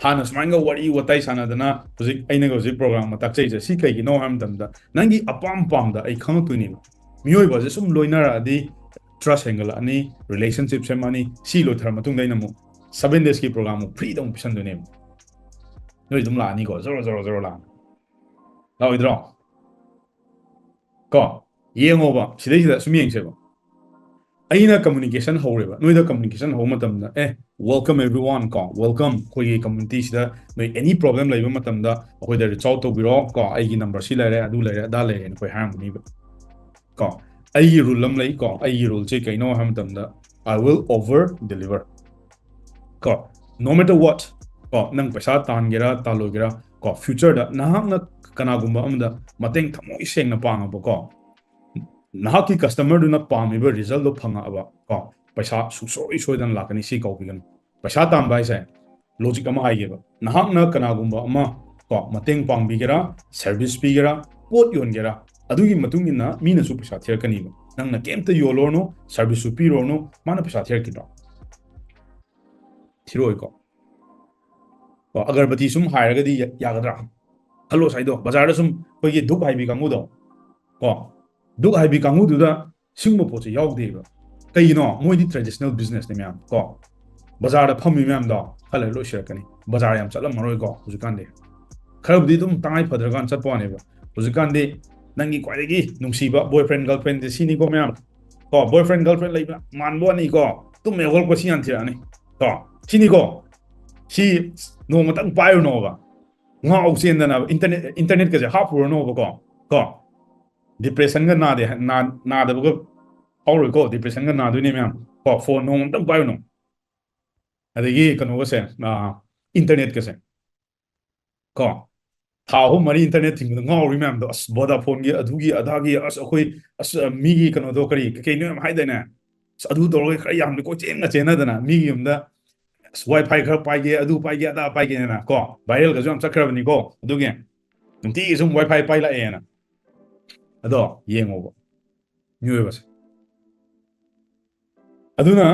ꯍꯥꯟꯅ ꯁꯨꯃꯥꯏꯅꯒ ꯋꯥꯔꯤ ꯋꯥꯇꯥꯏ ꯁꯥꯟꯅꯗꯅ, ꯍꯧꯖꯤꯛ ꯑꯩꯅꯒ ꯍꯧꯖꯤꯛ ꯄ꯭ꯔꯣꯒ꯭ꯔꯥꯝ ꯑꯃ ꯇꯥꯛꯆꯩꯁꯦ, ꯁꯤ ꯀꯩꯒꯤꯅꯣ ꯍꯥꯏꯕ ꯃꯇꯝꯗ, ꯅꯪꯒꯤ ꯑꯄꯥꯝ ꯄꯥꯝꯗ ꯑꯩ ꯈꯪꯉꯛꯇꯣꯏꯅꯦꯕ꯫ ꯃꯤꯑꯣꯏꯕꯁꯦ ꯁꯨꯝ ꯂꯣꯏꯅꯔꯛꯑꯗꯤ, ꯇ꯭ꯔꯁ ꯍꯦꯟꯒꯠꯂꯛꯑꯅꯤ, ꯔꯤꯂꯦꯁꯟꯁꯤꯞ ꯁꯦꯝꯃꯛꯑꯅꯤ꯫ ꯁꯤ ꯂꯣꯏꯊꯔ ꯃꯇꯨꯡꯗ ꯑꯩꯅ ꯑꯃꯨꯛ ꯁꯚꯦꯟ ꯗꯦꯖꯀꯤ ꯄ꯭ꯔꯣꯒ꯭ꯔꯥꯝ ꯑꯃꯨꯛ ꯐ꯭ꯔꯤꯗ ꯑꯃꯨꯛ ꯄꯤꯁꯟꯗꯣꯏꯅꯦꯕ꯫ ꯅꯣꯏ ꯑꯗꯨꯝ ꯂꯥꯛꯑꯅꯤꯀꯣ, ꯖꯣꯔꯣ ꯖꯣꯔꯣ ꯖꯣꯔꯣ ꯂꯥꯛꯑꯅꯤ꯫ ꯂꯥꯛꯑꯣꯏꯗ꯭ꯔꯣ? ꯀꯣ, ꯌꯦꯡꯉꯣꯕ, ꯁꯤꯗꯩꯁꯤꯗ ꯁꯨꯝ ꯌꯦꯡꯁꯦꯕ꯫ ꯑꯩꯅ ꯀꯝꯃꯨꯅꯤꯀꯦꯁꯟ ꯍꯧꯔꯦꯕ, ꯅꯣꯏꯗ ꯀꯝꯃꯨꯅꯤꯀꯦꯁꯟ ꯍꯧꯕ ꯃꯇꯝꯗ, "ꯑꯦ, welcome everyone" ꯀꯣ, "welcome ꯑꯩꯈꯣꯏꯒꯤ ꯀꯝꯃ꯭ꯌꯨꯅꯤꯇꯤꯁꯤꯗ, ꯅꯣꯏ ꯑꯦꯅꯤ ꯄ꯭ꯔꯣꯕ꯭ꯂꯦꯝ ꯂꯩꯕ ꯃꯇꯝꯗ ꯑꯩꯈꯣꯏꯗ ꯔꯤꯆ ꯑꯥꯎꯠ ꯇꯧꯕꯤꯔꯣ ꯀꯣ, ꯑꯩꯒꯤ ꯅꯝꯕꯔ ꯁꯤ ꯂꯩꯔꯦ, ꯑꯗꯨ ꯂꯩꯔꯦ, ꯑꯗꯥ ꯂꯩꯔꯦꯅ" ꯑꯩꯈꯣꯏ ꯍꯥꯏꯔꯝꯒꯅꯤꯕ꯫ ꯀꯣ, ꯑꯩꯒꯤ ꯔꯨꯜ ꯑꯃ ꯂꯩ ꯀꯣ, ꯑꯩꯒꯤ ꯔꯨꯜꯁꯦ ꯀꯩꯅꯣ ꯍꯥꯏꯕ ꯃꯇꯝꯗ, "I will over deliver" ꯀꯣ, no matter what꯫ ꯀꯣ, ꯅꯪ ꯄꯩꯁꯥ ꯇꯥꯟꯒꯦꯔꯥ ꯇꯥꯜꯂꯣꯏꯒꯦꯔꯥ ꯀꯣ, ꯐ꯭ꯌꯨꯆꯔꯗ ꯅꯍꯥꯛꯅ ꯀꯅꯥꯒꯨꯝꯕ ꯑꯃꯗ ꯃꯇꯦꯡ ꯊꯃꯣꯏ ꯁꯦꯡꯅ ꯄꯥꯡꯉꯕꯀꯣ, ꯅꯍꯥꯛꯀꯤ ꯀꯁꯇꯃꯔꯗꯨꯅ ꯄꯥꯝꯃꯤꯕ ꯔꯤꯖꯜꯗꯣ ꯐꯪꯉꯛꯑꯕ ꯀꯣ, ꯄꯩꯁꯥ ꯁꯨꯡꯁꯣꯏ ꯁꯣꯏꯗꯅ ꯂꯥꯛꯀꯅꯤ꯫ ꯁꯤ ꯀꯥꯎꯕꯤꯒꯅꯨ꯫ ꯄꯩꯁꯥ ꯇꯥꯟꯕ ꯍꯥꯏꯁꯦ, ꯂꯣꯖꯤꯛ ꯑꯃ ꯍꯥꯏꯒꯦꯕ, ꯅꯍꯥꯛꯅ ꯀꯅꯥꯒꯨꯝꯕ ꯑꯃ ꯀꯣ, ꯃꯇꯦꯡ ꯄꯥꯡꯕꯤꯒꯦꯔꯥ, ꯁꯔꯚꯤꯁ ꯄꯤꯒꯦꯔꯥ, ꯄꯣꯠ ꯌꯣꯟꯒꯦꯔꯥ, ꯑꯗꯨꯒꯤ ꯃꯇꯨꯡ ꯏꯟꯅ ꯃꯤꯅꯁꯨ ꯄꯩꯁꯥ ꯊꯤꯔꯛꯀꯅꯤꯕ꯫ ꯅꯪꯅ ꯀꯩꯝꯇ ꯌꯣꯜꯂꯨꯔꯅꯨ, ꯁꯔꯚꯤꯁꯁꯨ ꯄꯤꯔꯨꯔꯅꯨ, ꯃꯥꯅ ꯄꯩꯁꯥ ꯊꯤꯔꯛꯈꯤꯗ꯭ꯔꯣ? ꯊꯤꯔꯛꯑꯣꯏꯀꯣ? ꯀꯣ, ꯑꯒꯔꯕꯇꯤ ꯁꯨꯝ ꯍꯥꯏꯔꯒꯗꯤ ꯌꯥ-, ꯌꯥꯒꯗ꯭ꯔꯥ? ꯈꯜꯂꯣ ꯁꯥꯏꯗꯣ, ꯕꯖꯥꯔꯗ ꯁꯨꯝ ꯑꯩꯈꯣꯏꯒꯤ ꯙꯨꯞ ꯍꯥꯏꯕꯤ ꯀꯥꯡꯕꯨꯗꯣ, ꯀꯣ, ꯙꯨꯞ ꯍꯥꯏꯕꯤ ꯀꯥꯡꯕꯨꯗꯨꯗ ꯁꯤꯒꯨꯝꯕ ꯄꯣꯠꯁꯦ ꯌꯥꯎꯗꯦꯕ꯫ ꯀꯩꯒꯤꯅꯣ? ꯃꯣꯏꯗꯤ ꯇ꯭ꯔꯦꯗꯤꯁꯅꯦꯜ ꯕꯤꯖꯤꯅꯦꯁꯅꯦ ꯃꯌꯥꯝ, ꯀꯣ, ꯕꯖꯥꯔꯗ ꯐꯝꯃꯤ ꯃꯌꯥꯝꯗꯣ ꯈꯔ ꯂꯩꯔ ꯂꯣꯏ ꯁꯤꯔꯛꯀꯅꯤ꯫ ꯕꯖꯥꯔ ꯌꯥꯝ ꯆꯠꯂꯝꯃꯔꯣꯏꯀꯣ ꯍꯧꯖꯤꯛꯀꯥꯟꯗꯤ꯫ ꯈꯔꯕꯨꯗꯤ ꯑꯗꯨꯝ ꯇꯉꯥꯏ ꯐꯗ꯭ꯔꯀꯥꯟ ꯆꯠꯄ ꯋꯥꯅꯦꯕ꯫ ꯍꯧꯖꯤꯛꯀꯥꯟꯗꯤ ꯅꯪꯒꯤ ꯈ꯭ꯋꯥꯏꯗꯒꯤ ꯅꯨꯡꯁꯤꯕ ꯕꯣꯏ ꯐ꯭ꯔꯦꯟ, ꯒꯔꯜ ꯐ꯭ꯔꯦꯟꯁꯦ ꯁꯤꯅꯤꯀꯣ ꯃꯌꯥꯝ, ꯀꯣ, ꯕꯣꯏ ꯐ꯭ꯔꯦꯟ, ꯒꯔꯜ ꯐ꯭ꯔꯦꯟ ꯂꯩꯕ ꯃꯥꯟꯕ ꯋꯥꯅꯤꯀꯣ, ꯇꯨꯝꯃꯦ ꯍꯧꯒꯠꯂꯛꯄ ꯁꯤ ꯍꯥꯟ ꯊꯤꯔꯛꯑꯅꯤ, ꯀꯣ, ꯁꯤꯅꯤꯀꯣ꯫ ꯁꯤ ꯅꯣꯡꯃꯇꯪ ꯄꯥꯏꯔꯨꯅꯣꯕ, ꯉꯥꯎ ꯆꯦꯟꯗꯅ ꯏꯟꯇꯔꯅꯦꯠ, ꯏꯟꯇꯔꯅꯦꯠꯀꯁꯦ ꯍꯥꯞꯄꯨꯔꯅꯣꯕꯀꯣ, ꯀꯣ꯫ ꯗꯤꯄ꯭ꯔꯦꯁꯟꯒ ꯅꯥꯗꯦ, ꯅꯥ-, ꯅꯥꯗꯕꯒ ꯐꯥꯎꯔꯣꯏꯀꯣ, ꯗꯤꯄ꯭ꯔꯦꯁꯟꯒ ꯅꯥꯗꯣꯏꯅꯦ ꯃꯌꯥꯝ, ꯀꯣ꯫ ꯐꯣꯟ ꯅꯣꯡꯃꯇꯪ ꯄꯥꯏꯔꯨꯅꯣ꯫ ꯑꯗꯒꯤ ꯀꯩꯅꯣꯒꯁꯦ, ꯑꯥ, ꯏꯟꯇꯔꯅꯦꯠꯀꯁꯦ, ꯀꯣ, ꯊꯥ ꯑꯍꯨꯝ ꯃꯔꯤ ꯏꯟꯇꯔꯅꯦꯠ ꯊꯤꯡꯕꯗ ꯉꯥꯎꯔꯤ ꯃꯌꯥꯝꯗꯣ, ꯑꯁ, ꯚꯣꯗꯥꯐꯣꯟꯒꯤ, ꯑꯗꯨꯒꯤ, ꯑꯗꯥꯒꯤ, ꯑꯁ, ꯑꯩꯈꯣꯏ, ꯑꯁ, ꯃꯤꯒꯤ ꯀꯩꯅꯣꯗꯣ, ꯀꯔꯤ, ꯀꯩ ꯀꯩꯅꯣ ꯌꯥꯝ ꯍꯥꯏꯗꯥꯏꯅꯦ? ꯑꯁ, ꯑꯗꯨ ꯇꯧꯔꯒ ꯈꯔ ꯌꯥꯝꯅ ꯀꯣꯏꯆꯦꯟꯒ ꯆꯦꯟꯅꯗꯅ, ꯃꯤꯒꯤ ꯌꯨꯝꯗ, ꯑꯁ, ꯋꯥꯏ ꯐꯥꯏ ꯈꯔ ꯄꯥꯏꯒꯦ, ꯑꯗꯨ ꯄꯥꯏꯒꯦ, ꯑꯗꯥ ꯄꯥꯏꯒꯦꯅ, ꯀꯣ, ꯚꯥꯏꯔꯦꯜꯒꯁꯨ ꯌꯥꯝ ꯆꯠꯈ꯭ꯔꯕꯅꯤꯀꯣ꯫ ꯑꯗꯨꯒꯤ ꯅꯨꯡꯇꯤꯒꯤ ꯁꯨꯝ ꯋꯥꯏ ꯐꯥꯏ ꯄꯥꯏ ꯂꯥꯛꯑꯦꯅ꯫ ꯑꯗꯣ ꯌꯦꯡꯉꯣꯕ, ꯃꯤꯑꯣꯏꯕꯁꯦ꯫ ꯑꯗꯨꯅ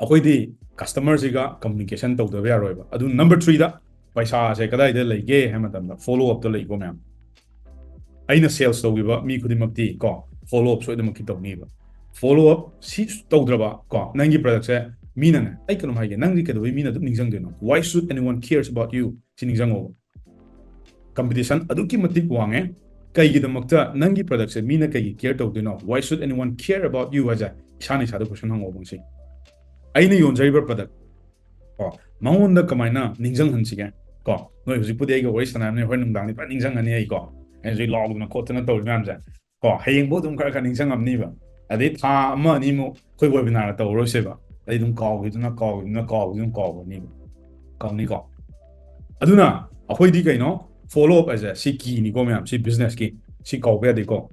ꯑꯩꯈꯣꯏꯗꯤ ꯀꯁꯇꯃꯔꯁꯤꯒ ꯀꯝꯃꯨꯅꯤꯀꯦꯁꯟ ꯇꯧꯗꯕ ꯌꯥꯔꯣꯏꯕ꯫ ꯑꯗꯨ ꯅꯝꯕꯔ ꯊ꯭ꯔꯤꯗ ꯄꯩꯁꯥꯁꯦ ꯀꯗꯥꯏꯗ ꯂꯩꯒꯦ ꯍꯥꯏꯕ ꯃꯇꯝꯗ ꯐꯣꯂꯣ ꯑꯞꯇ ꯂꯩꯀꯣ ꯃꯌꯥꯝ꯫ ꯑꯩꯅ ꯁꯦꯜꯁ ꯇꯧꯈꯤꯕ ꯃꯤ ꯈꯨꯗꯤꯡꯃꯛꯇꯤ ꯀꯣ ꯐꯣꯂꯣ ꯑꯞ ꯁꯣꯏꯗꯅꯃꯛꯀꯤ ꯇꯧꯅꯤꯕ꯫ ꯐꯣꯂꯣ ꯑꯞ ꯁꯤ ꯇꯧꯗ꯭ꯔꯕ ꯀꯣ ꯅꯪꯒꯤ ꯄ꯭ꯔꯗꯛꯁꯦ ꯃꯤꯅꯅꯦ, ꯑꯩ ꯀꯩꯅꯣꯝ ꯍꯥꯏꯒꯦ, ꯅꯪꯗꯤ ꯀꯩꯗꯧꯕꯩ ꯃꯤꯅ ꯑꯗꯨꯝ ꯅꯤꯡꯁꯤꯡꯗꯣꯏꯅꯣ? Why should anyone cares about you? ꯁꯤ ꯅꯤꯡꯁꯤꯡꯉꯣꯕ꯫ ꯀꯝꯄꯤꯇꯤꯁꯟ ꯑꯗꯨꯛꯀꯤ ꯃꯇꯤꯛ ꯋꯥꯡꯉꯦ꯫ ꯀꯩꯒꯤꯗꯃꯛꯇ ꯅꯪꯒꯤ ꯄ꯭ꯔꯗꯛꯁꯦ ꯃꯤꯅ ꯀꯩꯒꯤ ꯀꯦꯌꯔ ꯇꯧꯗꯣꯏꯅꯣ? Why should anyone care about you ꯍꯥꯏꯁꯦ ꯏꯁꯥꯅ ꯏꯁꯥꯗ ꯀꯣꯏꯁꯟ ꯍꯪꯉꯣꯕ ꯉꯁꯤ꯫ ꯑꯩꯅ ꯌꯣꯟꯖꯔꯤꯕ ꯄ꯭ꯔꯗꯛ ꯀꯣ ꯃꯉꯣꯟꯗ ꯀꯃꯥꯏꯅ ꯅꯤꯡꯁꯤꯡꯍꯟꯁꯤꯒꯦ? ꯀꯣ ꯅꯣꯏ ꯍꯧꯖꯤꯛꯄꯨꯗꯤ ꯑꯩꯒ ꯋꯥꯔꯤ ꯁꯥꯟꯅꯔꯕꯅꯤꯅ ꯍꯣꯔꯦꯟ ꯅꯨꯡꯗꯥꯡꯗꯤ ꯐꯖꯅ ꯅꯤꯡꯁꯤꯡꯉꯅꯤ ꯑꯩ ꯀꯣ꯫ ꯑꯩ ꯍꯧꯖꯤꯛ ꯂꯥꯎꯗꯅ ꯈꯣꯠꯇꯅ ꯇꯧꯔꯤ ꯃꯌꯥꯝꯁꯦ ꯀꯣ ꯍꯌꯦꯡꯕꯨ ꯑꯗꯨꯝ ꯈꯔ ꯈꯔ ꯅꯤꯡꯁꯤꯡꯉꯝꯅꯤꯕ꯫ ꯑꯗꯩ ꯊꯥ ꯑꯃ ꯑꯅꯤꯃꯨꯛ ꯑꯩꯈꯣꯏ ꯋꯦꯕꯤꯅꯥꯔ ꯇꯧꯔꯔꯣꯏꯁꯦꯕ꯫ ꯑꯗꯩ ꯑꯗꯨꯝ ꯀꯥꯎꯈꯤꯗꯨꯅ ꯀꯥꯎꯈꯤꯗꯨꯅ ꯀꯥꯎꯈꯤꯗꯨꯅ ꯀꯥꯎꯈ꯭ꯔꯅꯤꯕ꯫ ꯀꯥꯎꯅꯤꯀꯣ꯫ ꯑꯗꯨꯅ ꯑꯩꯈꯣꯏꯗꯤ ꯀꯩꯅꯣ, ꯐꯣꯂꯣ ꯑꯞ ꯍꯥꯏꯁꯦ ꯁꯤ ꯀꯤꯅꯤꯀꯣ ꯃꯌꯥꯝ, ꯁꯤ ꯕꯤꯖꯤꯅꯦꯁꯀꯤ꯫ ꯁꯤ ꯀꯥꯎꯕ ꯌꯥꯗꯦꯀꯣ꯫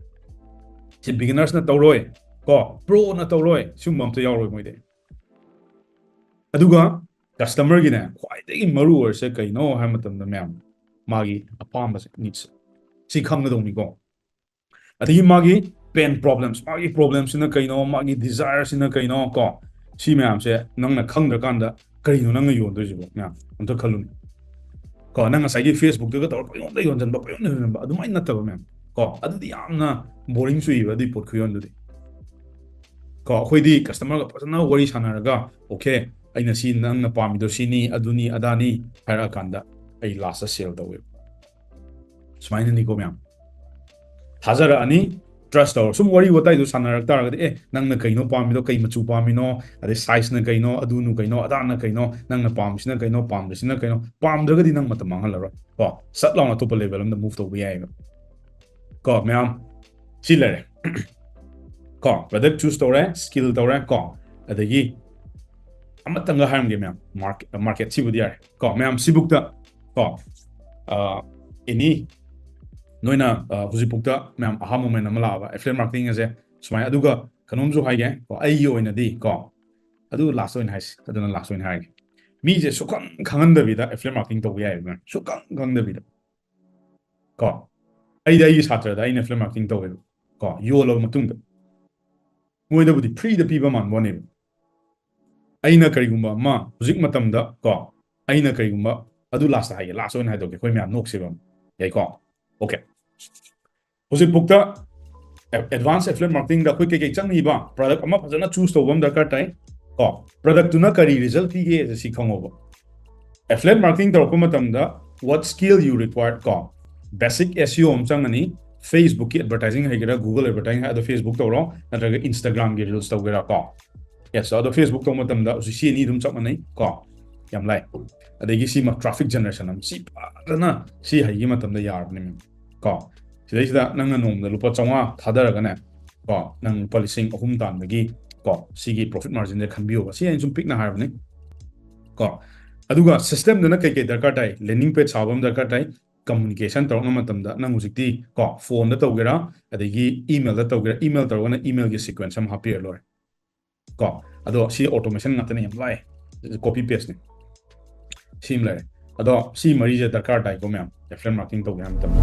ꯁꯤ ꯕꯤꯒꯤꯅꯔꯁꯅ ꯇꯧꯔꯣꯏ ꯀꯣ, ꯄ꯭ꯔꯣꯅ ꯇꯧꯔꯣꯏ, ꯁꯤꯒꯨꯝꯕ ꯑꯝꯇ ꯌꯥꯎꯔꯣꯏ ꯃꯣꯏꯗꯤ꯫ ꯑꯗꯨꯒ ꯀꯁꯇꯃꯔꯒꯤꯅꯦ ꯈ꯭ꯋꯥꯏꯗꯒꯤ ꯃꯔꯨ ꯑꯣꯏꯔꯤꯁꯦ ꯀꯩꯅꯣ ꯍꯥꯏꯕ ꯃꯇꯝꯗ ꯃꯌꯥꯝ, ꯃꯥꯒꯤ ꯑꯄꯥꯝꯕꯁꯦ, ꯅꯤꯗꯁꯦ, ꯁꯤ ꯈꯪꯒꯗꯧꯅꯤꯀꯣ꯫ ꯑꯗꯒꯤ ꯃꯥꯒꯤ ꯄꯦꯟ ꯄ꯭ꯔꯣꯕ꯭ꯂꯦꯝꯁ, ꯃꯥꯒꯤ ꯄ꯭ꯔꯣꯕ꯭ꯂꯦꯝꯁꯤꯅ ꯀꯩꯅꯣ, ꯃꯥꯒꯤ ꯗꯤꯖꯥꯌꯔꯁꯤꯅ ꯀꯩꯅꯣ ꯀꯣ, ꯁꯤ ꯃꯌꯥꯝꯁꯦ ꯅꯪꯅ ꯈꯪꯗ꯭ꯔꯀꯥꯟꯗ ꯀꯔꯤꯅꯣ ꯅꯪꯅ ꯌꯣꯟꯗꯣꯏꯁꯤꯕꯣ? ꯃꯌꯥꯝ ꯑꯝꯇ ꯈꯜꯂꯨꯅꯦ ꯀꯣ꯫ ꯅꯪ ꯉꯁꯥꯏꯒꯤ ꯐꯦꯁꯕꯨꯛꯇꯒ ꯇꯧꯔ ꯄꯪꯌꯣꯟꯗ ꯌꯣꯟꯁꯤꯟꯕ, ꯄꯪꯌꯣꯟꯗ ꯌꯣꯟꯁꯤꯟꯕ ꯑꯗꯨꯃꯥꯏꯅ ꯅꯠꯇꯕ ꯃꯌꯥꯝ ꯀꯣ꯫ ꯑꯗꯨꯗꯤ ꯌꯥꯝꯅ ꯕꯣꯔꯤꯡ ꯆꯨꯏꯕ ꯑꯗꯨꯒꯤ ꯄꯣꯠ ꯈꯨꯌꯣꯟꯗꯨꯗꯤ ꯀꯣ꯫ ꯑꯩꯈꯣꯏꯗꯤ ꯀꯁꯇꯃꯔꯒ ꯐꯖꯅ ꯋꯥꯔꯤ ꯁꯥꯟꯅꯔꯒ, "ꯑꯣꯀꯦ, ꯑꯩꯅ ꯁꯤ ꯅꯪꯅ ꯄꯥꯝꯃꯤꯗꯣ ꯁꯤꯅꯤ, ꯑꯗꯨꯅꯤ ꯑꯗꯥꯅꯤ" ꯍꯥꯏꯔꯛꯑꯀꯥꯟꯗ ꯑꯩ ꯂꯥꯁꯇ ꯁꯦꯜ ꯇꯧꯋꯦꯕ꯫ ꯁꯨꯃꯥꯏꯅꯅꯤꯀꯣ ꯃꯌꯥꯝ꯫ ꯊꯥꯖꯔꯛꯑꯅꯤ, ꯇ꯭ꯔꯁ ꯇꯧꯔ ꯁꯨꯝ ꯋꯥꯔꯤ ꯋꯥꯇꯥꯏꯗꯣ ꯁꯥꯟꯅꯔꯛ ꯇꯥꯔꯒꯗꯤ, "ꯑꯦ, ꯅꯪꯅ ꯀꯩꯅꯣ ꯄꯥꯝꯃꯤꯗꯣ, ꯀꯩ ꯃꯆꯨ ꯄꯥꯝꯃꯤꯅꯣ, ꯑꯗꯩ ꯁꯥꯏꯖꯅ ꯀꯩꯅꯣ, ꯑꯗꯨꯅ ꯀꯩꯅꯣ, ꯑꯗꯥꯅ ꯀꯩꯅꯣ, ꯅꯪꯅ ꯄꯥꯝꯃꯤꯁꯤꯅ ꯀꯩꯅꯣ, ꯄꯥꯝꯗ꯭ꯔꯤꯁꯤꯅ ꯀꯩꯅꯣ?" ꯄꯥꯝꯗ꯭ꯔꯒꯗꯤ ꯅꯪ ꯃꯇꯝ ꯃꯥꯡꯍꯜꯂꯔꯣꯏ ꯀꯣ꯫ ꯁꯠ ꯂꯥꯎꯅ ꯑꯇꯣꯞꯄ ꯂꯦꯚꯦꯜ ꯑꯃꯗ ꯃꯨꯚ ꯇꯧꯕ ꯌꯥꯏꯑꯕ ꯀꯣ ꯃꯌꯥꯝ꯫ ꯁꯤ ꯂꯩꯔꯦ ꯀꯣ, ꯄ꯭ꯔꯗꯛ ꯆꯨꯁ ꯇꯧꯔꯦ, ꯁ꯭ꯀꯤꯜ ꯇꯧꯔꯦ ꯀꯣ, ꯑꯗꯒꯤ ꯑꯃꯇꯪꯒ ꯍꯥꯏꯔꯝꯒꯦ ꯃꯌꯥꯝ, ꯃꯥꯔꯀꯦꯠ, ꯃꯥꯔꯀꯦꯠ ꯁꯤꯕꯨꯗꯤ ꯌꯥꯔꯦ ꯀꯣ ꯃꯌꯥꯝ꯫ ꯁꯤꯕꯨꯛꯇ ꯀꯣ, ꯑꯦꯅꯤ ꯅꯣꯏꯅ, ꯑ, ꯍꯧꯖꯤꯛꯐꯥꯎꯗ ꯃꯌꯥꯝ ꯑꯍꯥ ꯃꯣꯃꯦꯟ ꯑꯃ ꯂꯥꯛꯑꯕ, ꯑꯦꯐꯤꯂꯦꯠ ꯃꯥꯔꯀꯦꯇꯤꯡ ꯑꯁꯦ ꯁꯨꯃꯥꯏꯅ꯫ ꯑꯗꯨꯒ ꯀꯩꯅꯣꯝꯁꯨ ꯍꯥꯏꯒꯦ ꯀꯣ, ꯑꯩꯒꯤ ꯑꯣꯏꯅꯗꯤ ꯀꯣ, ꯑꯗꯨ ꯂꯥꯁ ꯑꯣꯏꯅ ꯍꯥꯏꯁꯤ, ꯑꯗꯨꯅ ꯂꯥꯁ ꯑꯣꯏꯅ ꯍꯥꯏꯔꯒꯦ꯫ ꯃꯤꯁꯦ ꯁꯨꯈꯪ ꯈꯪꯍꯟꯗꯕꯤꯗ ꯑꯦꯐꯤꯂꯦꯠ ꯃꯥꯔꯀꯦꯇꯤꯡ ꯇꯧꯕ ꯌꯥꯏꯑꯕ ꯃꯌꯥꯝ, ꯁꯨꯈꯪ ꯈꯪꯗꯕꯤꯗ꯫ ꯀꯣ, ꯑꯩꯗꯤ ꯑꯩꯒꯤ ꯁꯥꯇ꯭ꯔꯗ ꯑꯩꯅ affiliate marketing ꯇꯧꯋꯦꯕ ꯀꯣ, ꯌꯣꯜꯂꯕ ꯃꯇꯨꯡꯗ ꯃꯣꯏꯗꯕꯨꯗꯤ free ꯗ ꯄꯤꯕ ꯃꯥꯟꯕꯅꯦꯕ꯫ ꯑꯩꯅ ꯀꯔꯤꯒꯨꯝꯕ ꯑꯃ ꯍꯧꯖꯤꯛ ꯃꯇꯝꯗ ꯀꯣ, ꯑꯩꯅ ꯀꯔꯤꯒꯨꯝꯕ ꯑꯗꯨ last ꯍꯥꯏꯒꯦ, last ꯑꯣꯏꯅ ꯍꯥꯏꯗꯣꯛꯀꯦ, ꯑꯩꯈꯣꯏ ꯃꯌꯥꯝ ꯅꯣꯛꯁꯦꯕ, ꯌꯥꯏꯀꯣ? Okay, ꯍꯧꯖꯤꯛꯐꯥꯎꯗ advanced affiliate marketing ꯗ ꯑꯩꯈꯣꯏ ꯀꯩꯀꯩ ꯆꯪꯉꯤꯕ? Product ꯑꯃ ꯐꯖꯅ choose ꯇꯧꯕ ꯑꯃ ꯗꯔꯀꯥꯔ ꯇꯥꯏ ꯀꯣ꯫ Product ꯇꯨꯅ ꯀꯔꯤ result ꯄꯤꯒꯦ ꯁꯤ ꯈꯪꯉꯣꯕ꯫ Affiliate marketing ꯇꯧꯔꯛꯄ ꯃꯇꯝꯗ what skill you required ꯀꯣ, basic S E O ꯑꯃ ꯆꯪꯉꯅꯤ꯫ Facebook ꯀꯤ advertising ꯍꯩꯒꯦꯔꯥ, Google advertising ꯍꯩ, ꯑꯗꯣ Facebook ꯇꯧꯔꯣ, ꯅꯠꯇ꯭ꯔꯒ Instagram ꯒꯤ reels ꯇꯧꯒꯦꯔꯥ ꯀꯣ꯫ Yes, ꯑꯗꯣ Facebook ꯇꯧꯕ ꯃꯇꯝꯗ ꯍꯧꯖꯤꯛ ꯁꯤ ꯑꯅꯤ ꯑꯗꯨꯝ ꯆꯞ ꯃꯥꯟꯅꯩ ꯀꯣ꯫ ꯌꯥꯝ ꯂꯥꯏ꯫ ꯑꯗꯒꯤ ꯁꯤꯃ traffic generation ꯑꯃ, ꯁꯤ ꯐꯖꯅ ꯁꯤ ꯍꯩꯈꯤꯕ ꯃꯇꯝꯗ ꯌꯥꯔꯕꯅꯦ ꯀꯣ꯫ ꯁꯤꯗꯩꯁꯤꯗ ꯅꯪꯅ ꯅꯣꯡꯃꯗ ꯂꯨꯄꯥ ꯆꯥꯝꯃꯉꯥ ꯊꯥꯗꯔꯒꯅꯦ ꯀꯣ, ꯅꯪ ꯂꯨꯄꯥ ꯂꯤꯁꯤꯡ ꯑꯍꯨꯝ ꯇꯥꯟꯕꯒꯤ ꯀꯣ, ꯁꯤꯒꯤ profit margin ꯁꯦ ꯈꯟꯕꯤꯌꯣꯕ꯫ ꯁꯤ ꯑꯩꯅ ꯁꯨꯝ ꯄꯤꯛꯅ ꯍꯥꯏꯔꯕꯅꯤ ꯀꯣ꯫ ꯑꯗꯨꯒ system ꯗꯨꯅ ꯀꯩꯀꯩ ꯗꯔꯀꯥꯔ ꯇꯥꯏ? Landing page ꯁꯥꯕ ꯑꯃ ꯗꯔꯀꯥꯔ ꯇꯥꯏ, communication ꯇꯧꯔꯛꯅꯕ ꯃꯇꯝꯗ ꯅꯪ ꯍꯧꯖꯤꯛꯇꯤ ꯀꯣ, phone ꯗ ꯇꯧꯒꯦꯔꯥ, ꯑꯗꯒꯤ email ꯗ ꯇꯧꯒꯦꯔꯥ, email ꯇꯧꯔꯒꯅ email ꯒꯤ sequence ꯑꯃ ꯍꯥꯞꯄꯤꯔ ꯂꯣꯏꯔꯦ ꯀꯣ꯫ ꯑꯗꯣ ꯁꯤ automation ꯉꯥꯛꯇꯅꯦ, ꯌꯥꯝ ꯂꯥꯏ, copy paste ꯅꯦ꯫ ꯁꯤ ꯑꯃ ꯂꯩꯔꯦ꯫ ꯑꯗꯣ ꯁꯤ ꯃꯔꯤꯁꯦ ꯗꯔꯀꯥꯔ ꯇꯥꯏꯀꯣ ꯃꯌꯥꯝ, affiliate marketing ꯇꯧꯒꯦ ꯍꯥꯏꯕ ꯃꯇꯝꯗ꯫